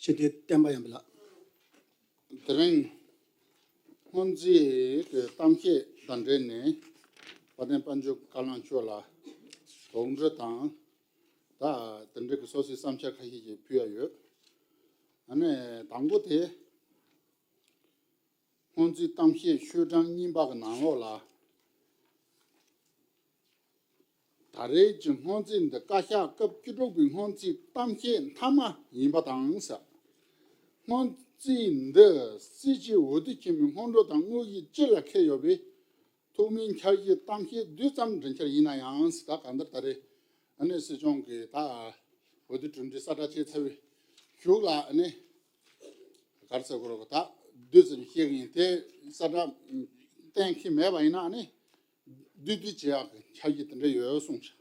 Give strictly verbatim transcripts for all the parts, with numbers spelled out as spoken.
སྤྱི་འཐུས་བསྟན་པ་ཡར་འཕེལ་ལགས། དེ་རིང་སྔོན་རྩིས་ཀྱི་གཏམ་བཤད་དང་འབྲེལ་ནས་དཔལ་ལྡན་དཔལ་འབྱོར་བཀའ་བློན་མཆོག་ལ་དོགས་འདྲི་དང་། ད་དེ་འབྲེལ་གྱི་སོ་སོའི་བསམ་འཆར་ཁ་ཤས་ཤིག་ཕུལ་ཡ་ཡོད། ཨ་ནི་དང་པོ་དེ། སྔོན་རྩིས་གཏམ་བཤད་ཤོག་གྲངས་གཉིས་པ་གི་ནང་ལོགས་ལ། ད་རེས་ཀྱི་སྔོན་རྩིས་འདི་བཀའ་ཤག་སྐབས་བཅུ་དྲུག་པའི་སྔོན་རྩིས་གཏམ་བཤད་མཐའ་མ་ཡིན་པ་དང་ཟེར། སྔོན་རྩིས་འདི་སྲིད་སྤྱི་འོས་བསྡུ་ཆེན་མོའི་སྔོན་འགྲོ་དང་དངོས་གཞི་སྤྱི་ལ་འཁེལ་ཡོད་པས། ཐོག་མའི་འཆར་གཞི་གཏམ་བཤད་བསྡུས་ཙམ་འདྲི་འཆར་ཡིན་ན་ཡང་ཟེར། ད་གང་ལྟར་ད་རེས་ཨ་ནི་སྲིད་སྐྱོང་གིས་ད་འོས་བསྡུ་གྲུབ་འབྲས་གསལ་བསྒྲགས་བྱས་ཚར་བའི་གཞུག་ལ་ཨ་ནི། ག་རེ་ཟེར་དགོས་རེད། ད་བསྡུས་ཙམ་བཤད་གི་ཡིན། དེ་གསལ་བསྒྲགས་གཏན་འཁེལ་མེད་པ་ཡིན་ན་ཨ་ནི་བསྡུས་བསྡུས་བྱེད་ཡག་གི་འཆར་གཞི་དེ་འདྲ་ཡོད་གསུངས་ཤག་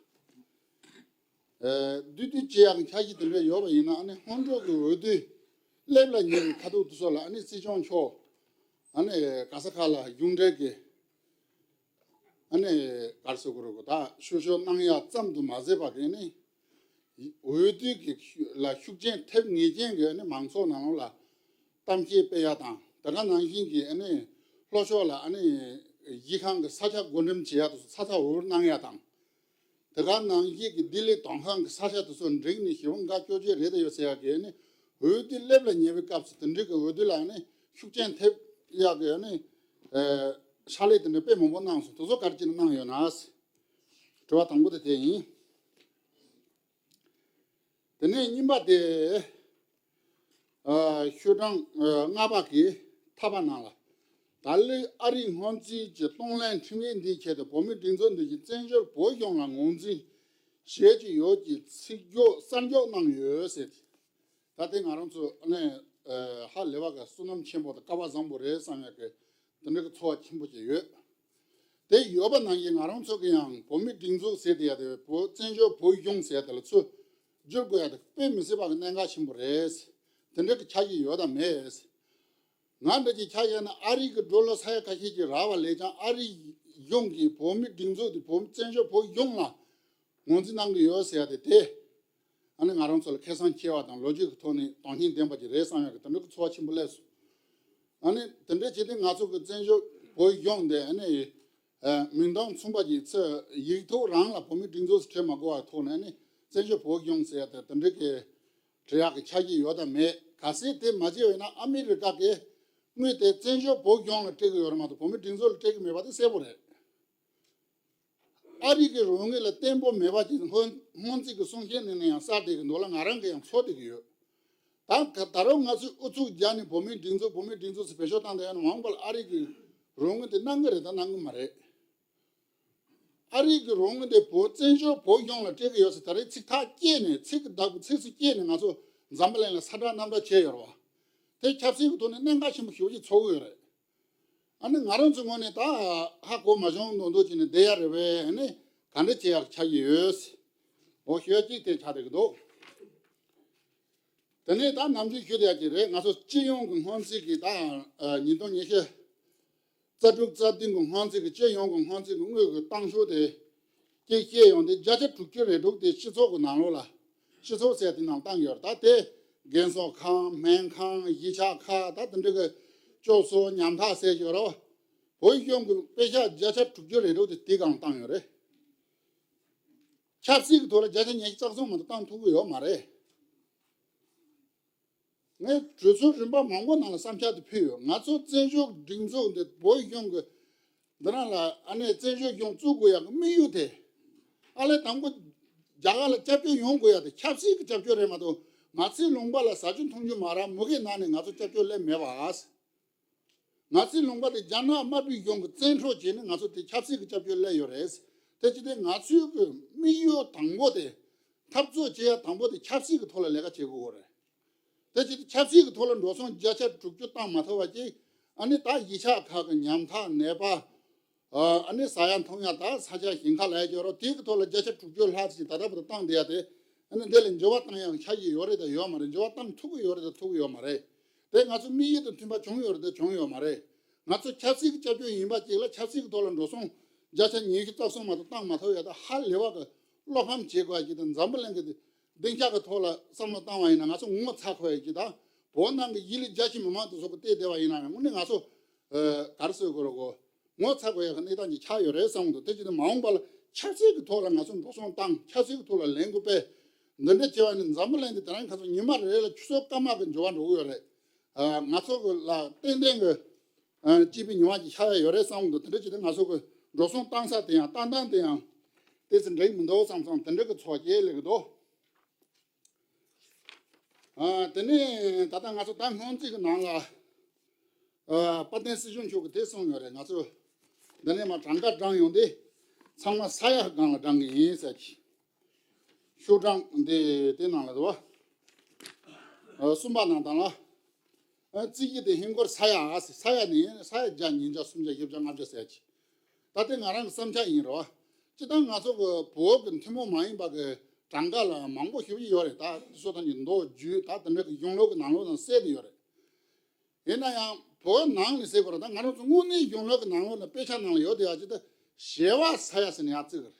ཨ། བསྡུས་བསྡུས་བྱེད་ཡག་གི་འཆར་གཞི་དེ་འདྲ་ཡོད་པ་ཡིན་ན་ཨ་ནི་སྔོན་འགྲོ་གི་འོས་བསྡུ་སླེབས་ལ་ཉེ་བའི་ཁ་ཐུག་དེ་ཚོ་ལ་ཨ་ནི་སྲིད་སྐྱོང་མཆོག་ཨ་ནི་ག་ས་ག་ལ་གཞུང་འབྲེལ་གྱི་ཨ་ནི་ག་རེ་ཟེར་དགོས་རེད་གོ། ད་ཤོད་ཤོད་གནང་ཡག་ཙམ་དུ་མ་ཟད་པ་གི་ཨ་ནི་འོས་བསྡུ་གི་ལ་ཤུགས་རྐྱེན་ཐེབས་ངེས་ཅན་གྱི་ཨ་ནི་མང་ཚོགས་ནང་ལོགས་ལ་གཏམ་བཤད་སྤེལ་ཡག་དང་། དེ་ག་ནང་བཞིན་གྱི་ཨ་ནི་ལྷོ་ཕྱོགས་ལ་ཨ་ནི་གཞིས་ཁམས་ཀྱི་ས་ཆ་བགོ་འགྲེམས་བྱེད་ཡག་དེ་ཚོ་ཚ་ཚ་འུར་འུར་གནང་ཡག་དང་། དེ་ག་ནང་བཞིན་གྱི་ལྡི་ལི་དོང་ཁང་གི་ས་ཆ་དེ་ཚོ་འགྲིག་ནས་ཞི་བ་འགའ་སྐྱོ་ཆེ་རེད་ད་ཡོད་ཟེར་ཡག་གི་ཨ་ནི་འོས་བསྡུ་སླེབས་ལ་ཉེ་བའི་སྐབས་སུ་དེ་འགྲིག་གི་འོས་བསྡུ་ལ་ཨ་ནི་ཤུགས་རྐྱེན་ཐེབས་ཡག་གི་ཨ་ནི་ཕྱག་ལས་དེ་འདྲ་དཔེ་མང་པོ་གནང་སོང་། དེ་ཚོ་ག་རེ་བྱས་ནས་གནང་ཡོད་ན། དྲི་བ་དང་པོ་དེ་དེ་ཡིན། དེ་ནས་གཉིས་པ་དེ། ཨ། ཤོག་གྲངས་ཨ་ལྔ་པ་གི་མཐའ་པ་ནང་ལ། ད་ལོའི་ཨ་རིའི་སྔོན་རྩིས་ཀྱི་གཏོང་ལེན་ཁྲིམས་འགལ་འདིའི་ཆེད་དུ་བོད་མིའི་སྒྲིག་འཛུགས་འདི་བཞིན་བཙན་བྱོལ་བོད་གཞུང་ལ་ངོས་འཛིན་བྱེད་ཀྱི་ཡོད་ཅེས་ཚིག་སྦྱོར་གསར་འཇོག་གནང་ཡོད་ཟེར་ཏེ། ད་ལྟའི་ང་རང་ཚོ་ནས་ཨ་ཧ་ལས་པ་ག་བསོད་ནམས་ཆེན་པོ་དང་སྐལ་བ་བཟང་པོ་རེད་བསམ་ཡག་གི་དེ་འདྲ་གི་ཚོར་བ་ཆེན་པོ་ཅིག་ཡོད། དེ་ཡོད་པ་ནང་བཞིན་ང་རང་ཚོ་གི་ཡང་བོད་མིའི་སྒྲིག་འཛུགས་ཟེར་དེ་ཡ་དེ་བོད་བཙན་བྱོལ་བོད་གཞུང་ཟེར་དེ་ལ་ཚུར་བསྒྱུར་དགོས་ཡ་དེ་དཔེ་མི་སྲིད་པ་གི་གནད་འགག་ཆེན་པོ་རེད། དེ་འདྲ་གི་འཆར་གཞི་ཡོད་དམ་མེད། ང་འདྲ་གི་ཆ་བཞག་ན་ཨ་རི་གི་ཌོ་ལར་ས་ཡ་ཁ་ཤས་ཀྱིས་རག་པ་ལས་ཀྱང་ཨ་རི་གཞུང་གིས་བོད་མིའི་སྒྲིག་འཛུགས་དེ་བོད་བཙན་བྱོལ་བོད་གཞུང་ལ་ངོས་འཛིན་གནང་གི་ཡོད་ཟེར་ཡ་དེ་དེ། ཨ་ནི་ང་རང་ཚོ་ལ་ཁེ་བཟང་ཆེ་བ་དང་ལོ་རྒྱུས་ཀྱི་ཐོག་ནས་དོན་སྙིང་ལྡན་པ་ཅིག་རེད་བསམ་ཡག་གི་དེ་འདྲ་གི་ཚོར་བ་ཆེན་པོ་སླེབས་སོང་། ཨ་ནི་དེ་འདྲ་བྱས་ཏེ་ང་ཚོ་གི་བཙན་བྱོལ་བོད་གཞུང་འདི་ཨ་ནི་ཨ་མིང་དོན་མཚུངས་པ་ཅིག་ཚོས་ཡིག་ཐོག་རང་ལ་བོད་མིའི་སྒྲིག་འཛུགས་སུ་བྲིས་མ་དགོས་པའི་ཐོག་ནས་ཨ་ནི་བཙན་བྱོལ་བོད་གཞུང་ཟེར་ཡ་དེ་དེ་འདྲ་གི་བྲི་ཡག་གི་འཆར་གཞི་ཡོད་དམ་མེད། གལ་སྲིད་དེ་མ་བྱས་པ་ཡིན་ན་ཨ་མི་རི་ཀ་གིས་དངུལ་དེ་བཙན་བྱོལ་བོད་གཞུང་ལ་སྤྲད་ཀྱི་ཡོད་རེད་མ་གཏོགས་བོད་མིའི་སྒྲིག་འཛུགས་ལ་སྤྲད་ཀྱི་མེད་པ་དེ་གསལ་པོ་རེད། ཨ་རི་གི་རོགས་དངུལ་ལ་བརྟན་པོ་མེད་པ་ཅིག་སྔོན་སྔོན་རྩིས་ཀྱི་གསུང་བཤད་ནང་ནས་ཡང་གསལ་བསྡད་ཀྱི་འདུག་ལ། ང་རང་གིས་ཡང་ཚོར་བསྡད་ཀྱི་ཡོད། ད་ག་ད་རུང་ང་ཚོས་ཨུ་ཚུགས་རྒྱག་ནས་བོད་མིའི་སྒྲིག་འཛུགས་བོད་མིའི་སྒྲིག་འཛུགས་ཟེར་བེད་སྤྱོད་བཏང་བསྡད་ཡོད་ན་མ་འོངས་པ་ལ་ཨ་རི་གི་རོགས་དངུལ་དེ་གནང་གི་རེད་ད་གནང་གི་མ་རེད། ཨ་རི་གི་རོགས་དངུལ་དེ་བོད་བཙན་བྱོལ་བོད་གཞུང་ལ་སྤྲད་ཀྱི་ཡོད་ཟེར་ད་རེས་ཚིག་ཐག་བཅད་ནས་ཚིག་གི་བདག་པོ་ཚིག་སུ་བཅད་ནས་ང་ཚོ་འཛམ་བུ་གླིང་ལ་ས་བསྒྲགས་རྣམ་བསྒྲགས་བྱས་ཡོད་རེད་བ། དེ་ཆབ་སྲིད་ཀྱི་ཐོག་ནས་གནད་འགག་ཆེན་པོ་ཞེ་པོ་ཅིག་ཚོར་གི་ཡོད་རེད། ཨ་ནི་ང་རང་ཚོའི་ངོས་ནས་ད་ཧ་གོ་མ་བྱུང་མདོག་མདོག་བྱས་ནས་བསྡད་ཡ་རེད་པས། ཨ་ནི་ག་འདྲ་བྱེད་ཡག་ཆགས་ཀྱི་ཡོད། འོ་ཞུ་ཡ་གཅིག་དེ་ཆགས་བསྡད་ཀྱི་འདུག་དེ་ནས་ད་ནམ་རྒྱུན་ཞུ་བསྡད་ཡ་ཅིག་རེད། ང་ཚོ་སྤྱི་ཡོངས་ཀྱི་སྔོན་རྩིས་ཀྱི་ད་ཨ་ཉིས་སྟོང་ཉི་ཤུ་རྩ་དྲུག་རྩ་བདུན་གྱི་སྔོན་རྩིས་ཀྱི་སྤྱི་ཡོངས་ཀྱི་སྔོན་རྩིས་ཀྱི་དངུལ་གྱི་གཏོང་ཤུགས་དེ་གཅིག་བཤད་ཡོང་དུས་བརྒྱ་ཆ་དྲུག་ཅུ་རེ་དྲུག་དེ་སྤྱི་ཚོགས་ཀྱི་ནང་ལོགས་ལ། སྤྱི་ཚོགས་ཟེར་དེ་ནང་བཏང་ཡོད་རེད། ད་དེ་རྒན་གསོ་ཁང་སྨན་ཁང་གཞིས་ཆགས་ཁག་ད་དེ་འདྲ་གི་སྐྱོབ་གསོ་ཉམ་ཐག་ཟེར་ཡོད་རེད། བོད་གཞུང་གི་པེ་ཤག་བརྒྱ་ཆ་དྲུག་ཅུ་རེ་དྲུག་དེ་དེ་སྒང་བཏང་ཡོད་རེད། ཆབ་སྲིད་ཀྱི་ཐོག་ལ་བརྒྱ་ཆ་ཉི་ཤུ་རྩ་གསུམ་མ་གཏོགས་བཏང་ཐུབ་ཀྱི་ཡོད་མ་རེད། ངས་གྲོས་ཚོགས་རིམ་པ་མང་པོ་ནང་ལ་བསམ་འཆར་དེ་ཕུལ་ཡོད། ང་ཚོ་བཙན་བྱོལ་སྒྲིག་འཛུགས་འདི་བོད་གཞུང་གི་འདི་རང་ལ་ཨ་ནེ་བཙན་བྱོལ་གཞུང་བཙུགས་དགོས་ཡག་གི་དམིགས་ཡུལ་དེ། ཨ་ལས་དང་པོ་རྒྱ་གར་ལ་སྐྱབས་བཅོལ་ཡོང་དགོས་ཡག་དེ་ཆབ་སྲིད་ཀྱི་སྐྱབས་བཅོལ་རེད་མ་གཏོགས་ང་ཚོའི་ལུང་པ་ལ་ཟ་རྒྱུ་འཐུང་རྒྱུ་མ་རག་མུ་གེ་ནང་ནས་ང་ཚོ་སྐྱབས་བཅོལ་སླེབས་མེད་པ། ང་ཚོའི་ལུང་པ་དེ་རྒྱ་ནག་དམར་པོའི་གཞུང་གི་བཙན་འཕྲོག་བྱས་ནས་ང་ཚོ་དེ་ཆབ་སྲིད་ཀྱི་སྐྱབས་བཅོལ་སླེབས་ཡོད་རེད། དེ་བྱས་ཏེ་ང་ཚོའི་གི་དམིགས་ཡུལ་དང་པོ་དེ་འཐབ་རྩོད་བྱེད་ཡག་དང་པོ་དེ་ཆབ་སྲིད་ཀྱི་ཐོག་ལ་ལས་ཀ་བྱེད་དགོས་ཀྱི་རེད། དེ་བྱས་ཏེ་ཆབ་སྲིད་ཀྱི་ཐོག་ལ་འགྲོ་སོང་བརྒྱ་ཆ་དྲུག་ཅུ་བཏང་མ་ཐུབ་པ་ཅིག་ཨ་ནི་ད་གཞིས་ཆགས་ཁག་གི་ཉམ་ཐག་ནད་པ། ཨ་ནི་ཟ་ཡག་འཐུང་ཡག་ད་ས་ཆ་ཞིང་ཁ་ལ་ཡ་སྐྱོ་རོགས་དེའི་གི་ཐོག་ལ་བརྒྱ་ཆ་དྲུག་ཅུ་ལྷག་ཅིག་ད་ལྟ་བར་དུ་བཏང་བསྡད་ཡག་དེ། ཨ་ནི་འདི་ལ་འགྱུར་བ་བཏང་ཡག་འཆར་གཞི་ཡོད་རེད་དང་ཡོད་མ་རེད། འགྱུར་བ་བཏང་ཐུབ་ཀྱི་ཡོད་རེད་དང་ཐུབ་ཀྱི་ཡོད་མ་རེད། དེ་ང་ཚོ་དམིགས་ཡུལ་དང་མཐུན་པ་བྱུང་ཡོད་རེད་དང་བྱུང་ཡོད་མ་རེད། ང་ཚོ་ཆབ་སྲིད་ཀྱི་སྐྱབས་བཅོལ་ཡིན་པ་ཅིག་ལ་ཆབ་སྲིད་ཀྱི་ཐོག་ལ་འགྲོ་སོང་བརྒྱ་ཆ་ཉི་ཤུ་རྩ་གསུམ་མ་གཏོགས་བཏང་མ་ཐུབ་ཡག་ད་ཧ་ལས་པ་གི་བློ་ཕམ་བྱེད་དགོས་ཡག་ཅིག་དང་འཛམ་བུ་གླིང་གི་བདེ་འཇགས་ཀྱི་ཐོག་ལ་བསམ་བློ་བཏང་བ་ཡིན་ན་ང་ཚོ་ངོ་ཚ་དགོས་ཡག་ཅིག་དང་ བོད་ནང་གི་ཡུལ་ལུང་རྒྱ་ཆེ་མི་མང་དེ་ཚོ་གི་བལྟས་བསྡད་པ་ཡིན་ན་ཡང་དངོས་གནས་ང་ཚོ་ཨ་ག་རེ་ཟེར་དགོས་རེད་གོ། ངོ་ཚ་དགོས་ཡག་གི་གནས་སྟངས་ཅིག་ཆགས་ཡོད་རེད་བསམ་གི་འདུག་དེ་བྱས་ནས་མ་འོངས་པ་ལ་ཆབ་སྲིད་ཀྱི་ཐོག་ལ་ང་ཚོ་འགྲོ་སོང་བཏང་། ཆབ་སྲིད་ཀྱི་ཐོག་ལ་ལེན་དགོས་པས། འདི་འདྲ་བྱས་པ་ནི་འཛམ་བུ་གླིང་འདི་དེ་རིང་ཁ་སང་ཉི་མ་རེ་རེ་ལ་ཆུ་ཚོད་སྐར་མ་གི་འགྱུར་བ་འགྲོ་གི་ཡོད་རེད། ཨ་ང་ཚོ་གི་ལ་ཏན་ཏན་གི་ཨ་སྐྱིད་པའི་ཉི་མ་ཅིག་ཤར་ཡ་ཡོད་རེད་བསམ་གི་འདུག་དེ་འདྲ་བྱས་ཏེ་ང་ཚོ་གི་འགྲོ་སོང་བཏང་ས་དེ་ཡང་བཏང་སྟངས་དེ་ཡང་ཏོག་ཙམ་འགྲིག་མི་འདུག་བསམ་སོང་། དེ་འདྲ་གི་ཚོར་སྐྱེ་སླེབས་ཀྱི་འདུག་ཨ་དེ་ནས་ད་ལྟ་ང་ཚོ་ད་སྔོན་རྩིས་ཀྱི་ནང་ལ་ཨ་དཔལ་ལྡན་སྲིད་སྐྱོང་མཆོག་གིས་དེ་གསུངས་ཡོད་རེད། ང་ཚོ་འདི་ནས་མར་གྲངས་ཀ་བགྲང་ཡོང་དུས་ཚང་མ་ས་ཡ་སྒང་ལ་བགྲང་གི་ཡིན་ཟེར་གྱི། ཤོག་གྲངས་འདི་དེ་ནང་ལ་འདུག་བ། ཨ་གསུམ་པ་ནང་དང་ལ། ཨ་རྩིས་ཀྱི་དེ་ཧིན་སྒོར་ས་ཡ་ཨ་ཟེར། ས་ཡ་ནི་ས་ཡ་བརྒྱ། ཉིས་བརྒྱ། སུམ་བརྒྱ། བཞི་བརྒྱ། ལྔ་བརྒྱ་ཟེར་གྱི། ད་དེ་ང་རང་གི་བསམ་འཆར་ཡིན་རོ། སྤྱིར་བཏང་ང་ཚོ་གི་བོད་ཀྱི་ཐུན་མོང་མ་ཡིན་པ་གི་གྲངས་ཀ་ལ་མང་པོ་ཞིག་ཡོད་རེད། ད་སོ་ཐམས་ཀྱི་མདོ་རྒྱུད་ད་དེ་འདྲ་གི་གཞུང་ལུགས་ཀྱི་ནང་ལོགས་ནང་གསལ་དུ་ཡོད་རེད། ཡིན་ན་ཡང་བོད་ནང་ནས་ཟེར་དགོས་རེད། ད་ང་རང་ཚོ་དངོས་གནས་གཞུང་ལུགས་ཀྱི་ནང་ལོགས་ལ་དཔེ་ཆ་ནང་ལ་ཡོད་དེ་ཡ་ཅིག་ད་བྱེ་བ་ས་ཡ་ཟེར་ནས་ཡང་བརྩི་གི་རེད།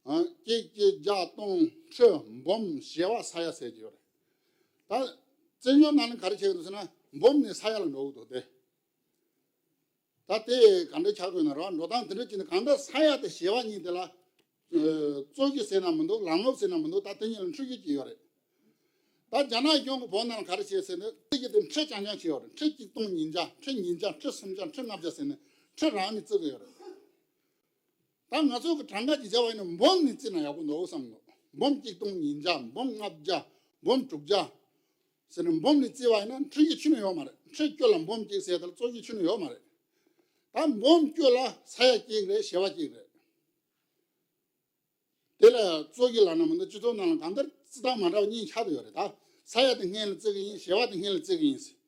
ཨ་གཅིག་གཅིག་བརྒྱ་སྟོང་ཁྲི་འབུམ་བྱེ་བ་ས་ཡ་ཟེར་གྱི་ཡོད་རེད། ད་བཙན་བྱོལ་ནང་ནས་ག་རེ་བྱེད་ཀྱི་འདུག་ཟེར་ན་འབུམ་ནས་ས་ཡ་ལ་འགྲོ་གི་འདུག་སྟེ། ད་དེ་ག་འདྲ་ཆགས་དགོས་ན་རོ། འགྲོ་སྟངས་དེ་འདྲ་བྱས་ནས་གང་ལྟར་ས་ཡ་དང་བྱེ་བ་གཉིས་དེ་ལ་ཨ་རྩོད་གཞི་ཟེར་ན་མི་འདུག་ལམ་ལུགས་ཟེར་ན་མི་འདུག་ད་དེ་གཉིས་ལ་འཁྲུལ་གཞི་ཅིག་ཡོད་རེད། ད་རྒྱ་ནག་གཞུང་གིས་བོད་ནང་ལ་ག་རེ་བྱས་ཟེར་ན་རྩིས་ཀྱི་དེ་ཁྲི་རྐྱང་རྐྱང་བྱས་ཡོད་རེད། ཁྲི་གཅིག་སྟོང་ཉིས་བརྒྱ། ཁྲི་ཉིས་བརྒྱ། ཁྲི་སུམ་བརྒྱ། ཁྲི་ལྔ་བརྒྱ་ཟེར་ནས་ཁྲི་རང་ནས་བརྩི་གི་ཡོད་རེད། ད་ང་ཚོ་གི་གྲངས་ཀ་ཅིག་བྱས་པ་ཡིན་ན་འབུམ་ནས་བརྩིས་ན་ཡག་པོ་འདུག་བསམ་གི། འབུམ་གཅིག་སྟོང་ཉིས་བརྒྱ། འབུམ་ལྔ་བརྒྱ། འབུམ་དྲུག་བརྒྱ་ཟེར་ནས་འབུམ་ནས་བརྩིས་པ་ཡིན་ན་འཁྲུལ་གཞི་ཁྱོན་ནས་ཡོད་མ་རེད། ཁྲི་བཅུ་ལ་འབུམ་གཅིག་ཟེར་ད་ལ་རྩོད་གཞི་ཁྱོན་ནས་ཡོད་མ་རེད། ད་འབུམ་བཅུ་ལ་ས་ཡ་གཅིག་རེད། བྱེ་བ་གཅིག་རེད། དེ་ལ་རྩོད་གཞི་ལབ་ན་མི་འདུག་སྤྱི་ཚོགས་ནང་ལ་གང་ལྟར་རྩིས་སྟངས་མ་འདྲ་བ་གཉིས་ཆགས་བསྡད་ཡོད་རེད། ད་ས་ཡ་དེ་སྔོན་ལ་བརྩི་གི་ཡིན། བྱེ་བ་དེ་སྔོན་ལ་བརྩི་གི་ཡིན་ཟེར།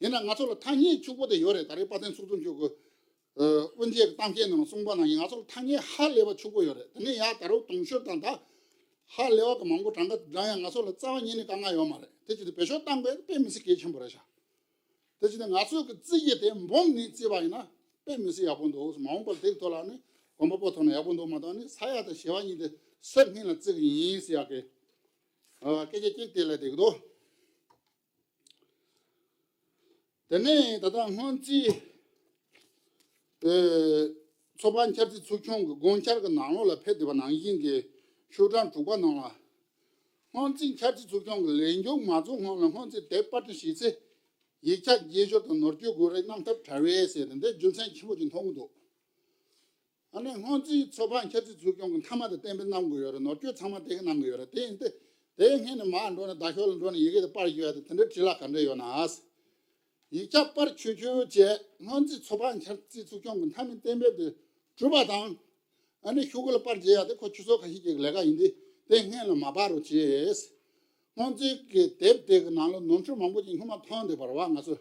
ཡིན་ན་ང་ཚོ་ལ་ཐ་སྙད་ཕྱུག་པོ་དེ་ཡོད་རེད། ད་རེས་དཔལ་ལྡན་ཚོགས་གཙོ་མཆོག་གི་ཨ་དབུ་འབྱེད་ཀྱི་གཏམ་བཤད་ནང་གསུངས་པ་ནང་བཞིན་ང་ཚོ་ལ་ཐ་སྙད་ཧ་ལས་པ་ཕྱུག་པོ་ཡོད་རེད། དེ་ནས་ཡར་ད་རུང་དུང་ཕྱུར་དང་ད་ཧ་ལས་པ་གི་མང་པོ་གྲངས་ཀ་བགྲང་ཡ་ང་ཚོ་ལ་རྩ་བ་ཉིད་ནས་དཀའ་ངལ་ཡོད་མ་རེད། དེ་ཅི་སྟེ་བེད་སྤྱོད་བཏང་དགོས་དཔེ་མི་སྲིད་གལ་ཆེན་པོ་རེད་ཤག་དེ་བྱས་ན་ང་ཚོ་གི་རྩིས་ཀྱི་དེ་འབུམ་ནས་བརྩིས་པ་ཡིན་ན་དཔེ་མི་སྲིད་ཡག་པོ་འདུག་མ་འོངས་པར་དེའི་ཐོག་ལ་ནི་གོམ་པ་སྤོ་ཐུབ་ན་ཡག་པོ་འདུག་མ་གཏོགས་ནི་ས་ཡ་དང་བྱེ་བ་གཉིས་དེ་སེར་སྔོན་ལ་བརྩི་གི་ཡིན་ཟེར་ཡག་གི་ཨ་སྐད་ཆ་གཅིག་དེ་ལ་བསྡད་ཀྱི་འདུག་དེ་ནས་ད་ལྟ་སྔོན་རྩིས་ཨེ་ཚོགས་པ་འཆར་རྩིས་ཚོགས་ཆུང་གི་དགོངས་འཆར་གྱི་ནང་ལོགས་ལ་ཕེབས་བསྡད་པ་ནང་བཞིན་གྱི་ཤོག་གྲངས་དྲུག་པ་ནང་ལ། སྔོན་རྩིས་འཆར་རྩིས་ཚོགས་ཆུང་གི་ལས་འགུལ་མ་རྫོགས་སྔོན་ལ་སྔོན་རྩིས་དེབ་པར་སྐྲུན་བྱས་ཚེ། ཡིག་ཆ་བརྗེ་སྒྱུར་དང་ནོར་སྐྱོན་དགོས་རིགས་གནང་ཐབས་བྲལ་བས་ཟེར་ཏེ་འདི་རྒྱུ་མཚན་ཆེན་པོ་ཅིག་མཐོང་གི་འདུག་ཨ་ནི་སྔོན་རྩིས་ཚོགས་པ་འཆར་རྩིས་ཚོགས་ཆུང་གི་མཐའ་མ་དེ་གཏན་འབེབས་གནང་དགོས་ཡོད་རེད། ནོར་སྐྱོན་ཚང་མ་དེ་ག་གནང་དགོས་ཡོད་རེད། དེ་ཡིན་ཏེ་དེའི་སྔོན་ནས་མར་འགྲོ་ནས་རྡ་ཤོད་ལ་འགྲོ་ནས་ཡི་གེ་དེ་པར་བརྒྱབ་ཡ་དེ་དེ་འདྲའི་བྲིས་ལ་ག་འདྲ་ཡོད་ན། ཡིག་ཆ་པར་ཆོད་ཆོད་བྱས་སྔོན་རྩིས་ཚོགས་པ་འཆར་རྩིས་ཚོགས་ཆུང་གི་མཐའ་མའི་གཏན་འབེབས་དེ་གྲུབ་པ་དང་། ཨ་ནི་ཤོག་གུ་ལ་པར་བརྗེ་ཡ་དེ་ཁོ་ཆུ་ཚོད་ཁ་ཤས་ཀྱི་ལས་ཀ་ཡིན་དུས་དེ་སྔོན་ལ་མ་པར་རོགས་བྱས། སྔོན་རྩིས་ཀྱི་དེབ་དེ་གི་ནང་ལ་ནོར་འཁྲུལ་མང་པོ་ཅིག་སྔོན་མ་མཐོང་བསྡད་པ་རེད་བ། ང་ཚོ་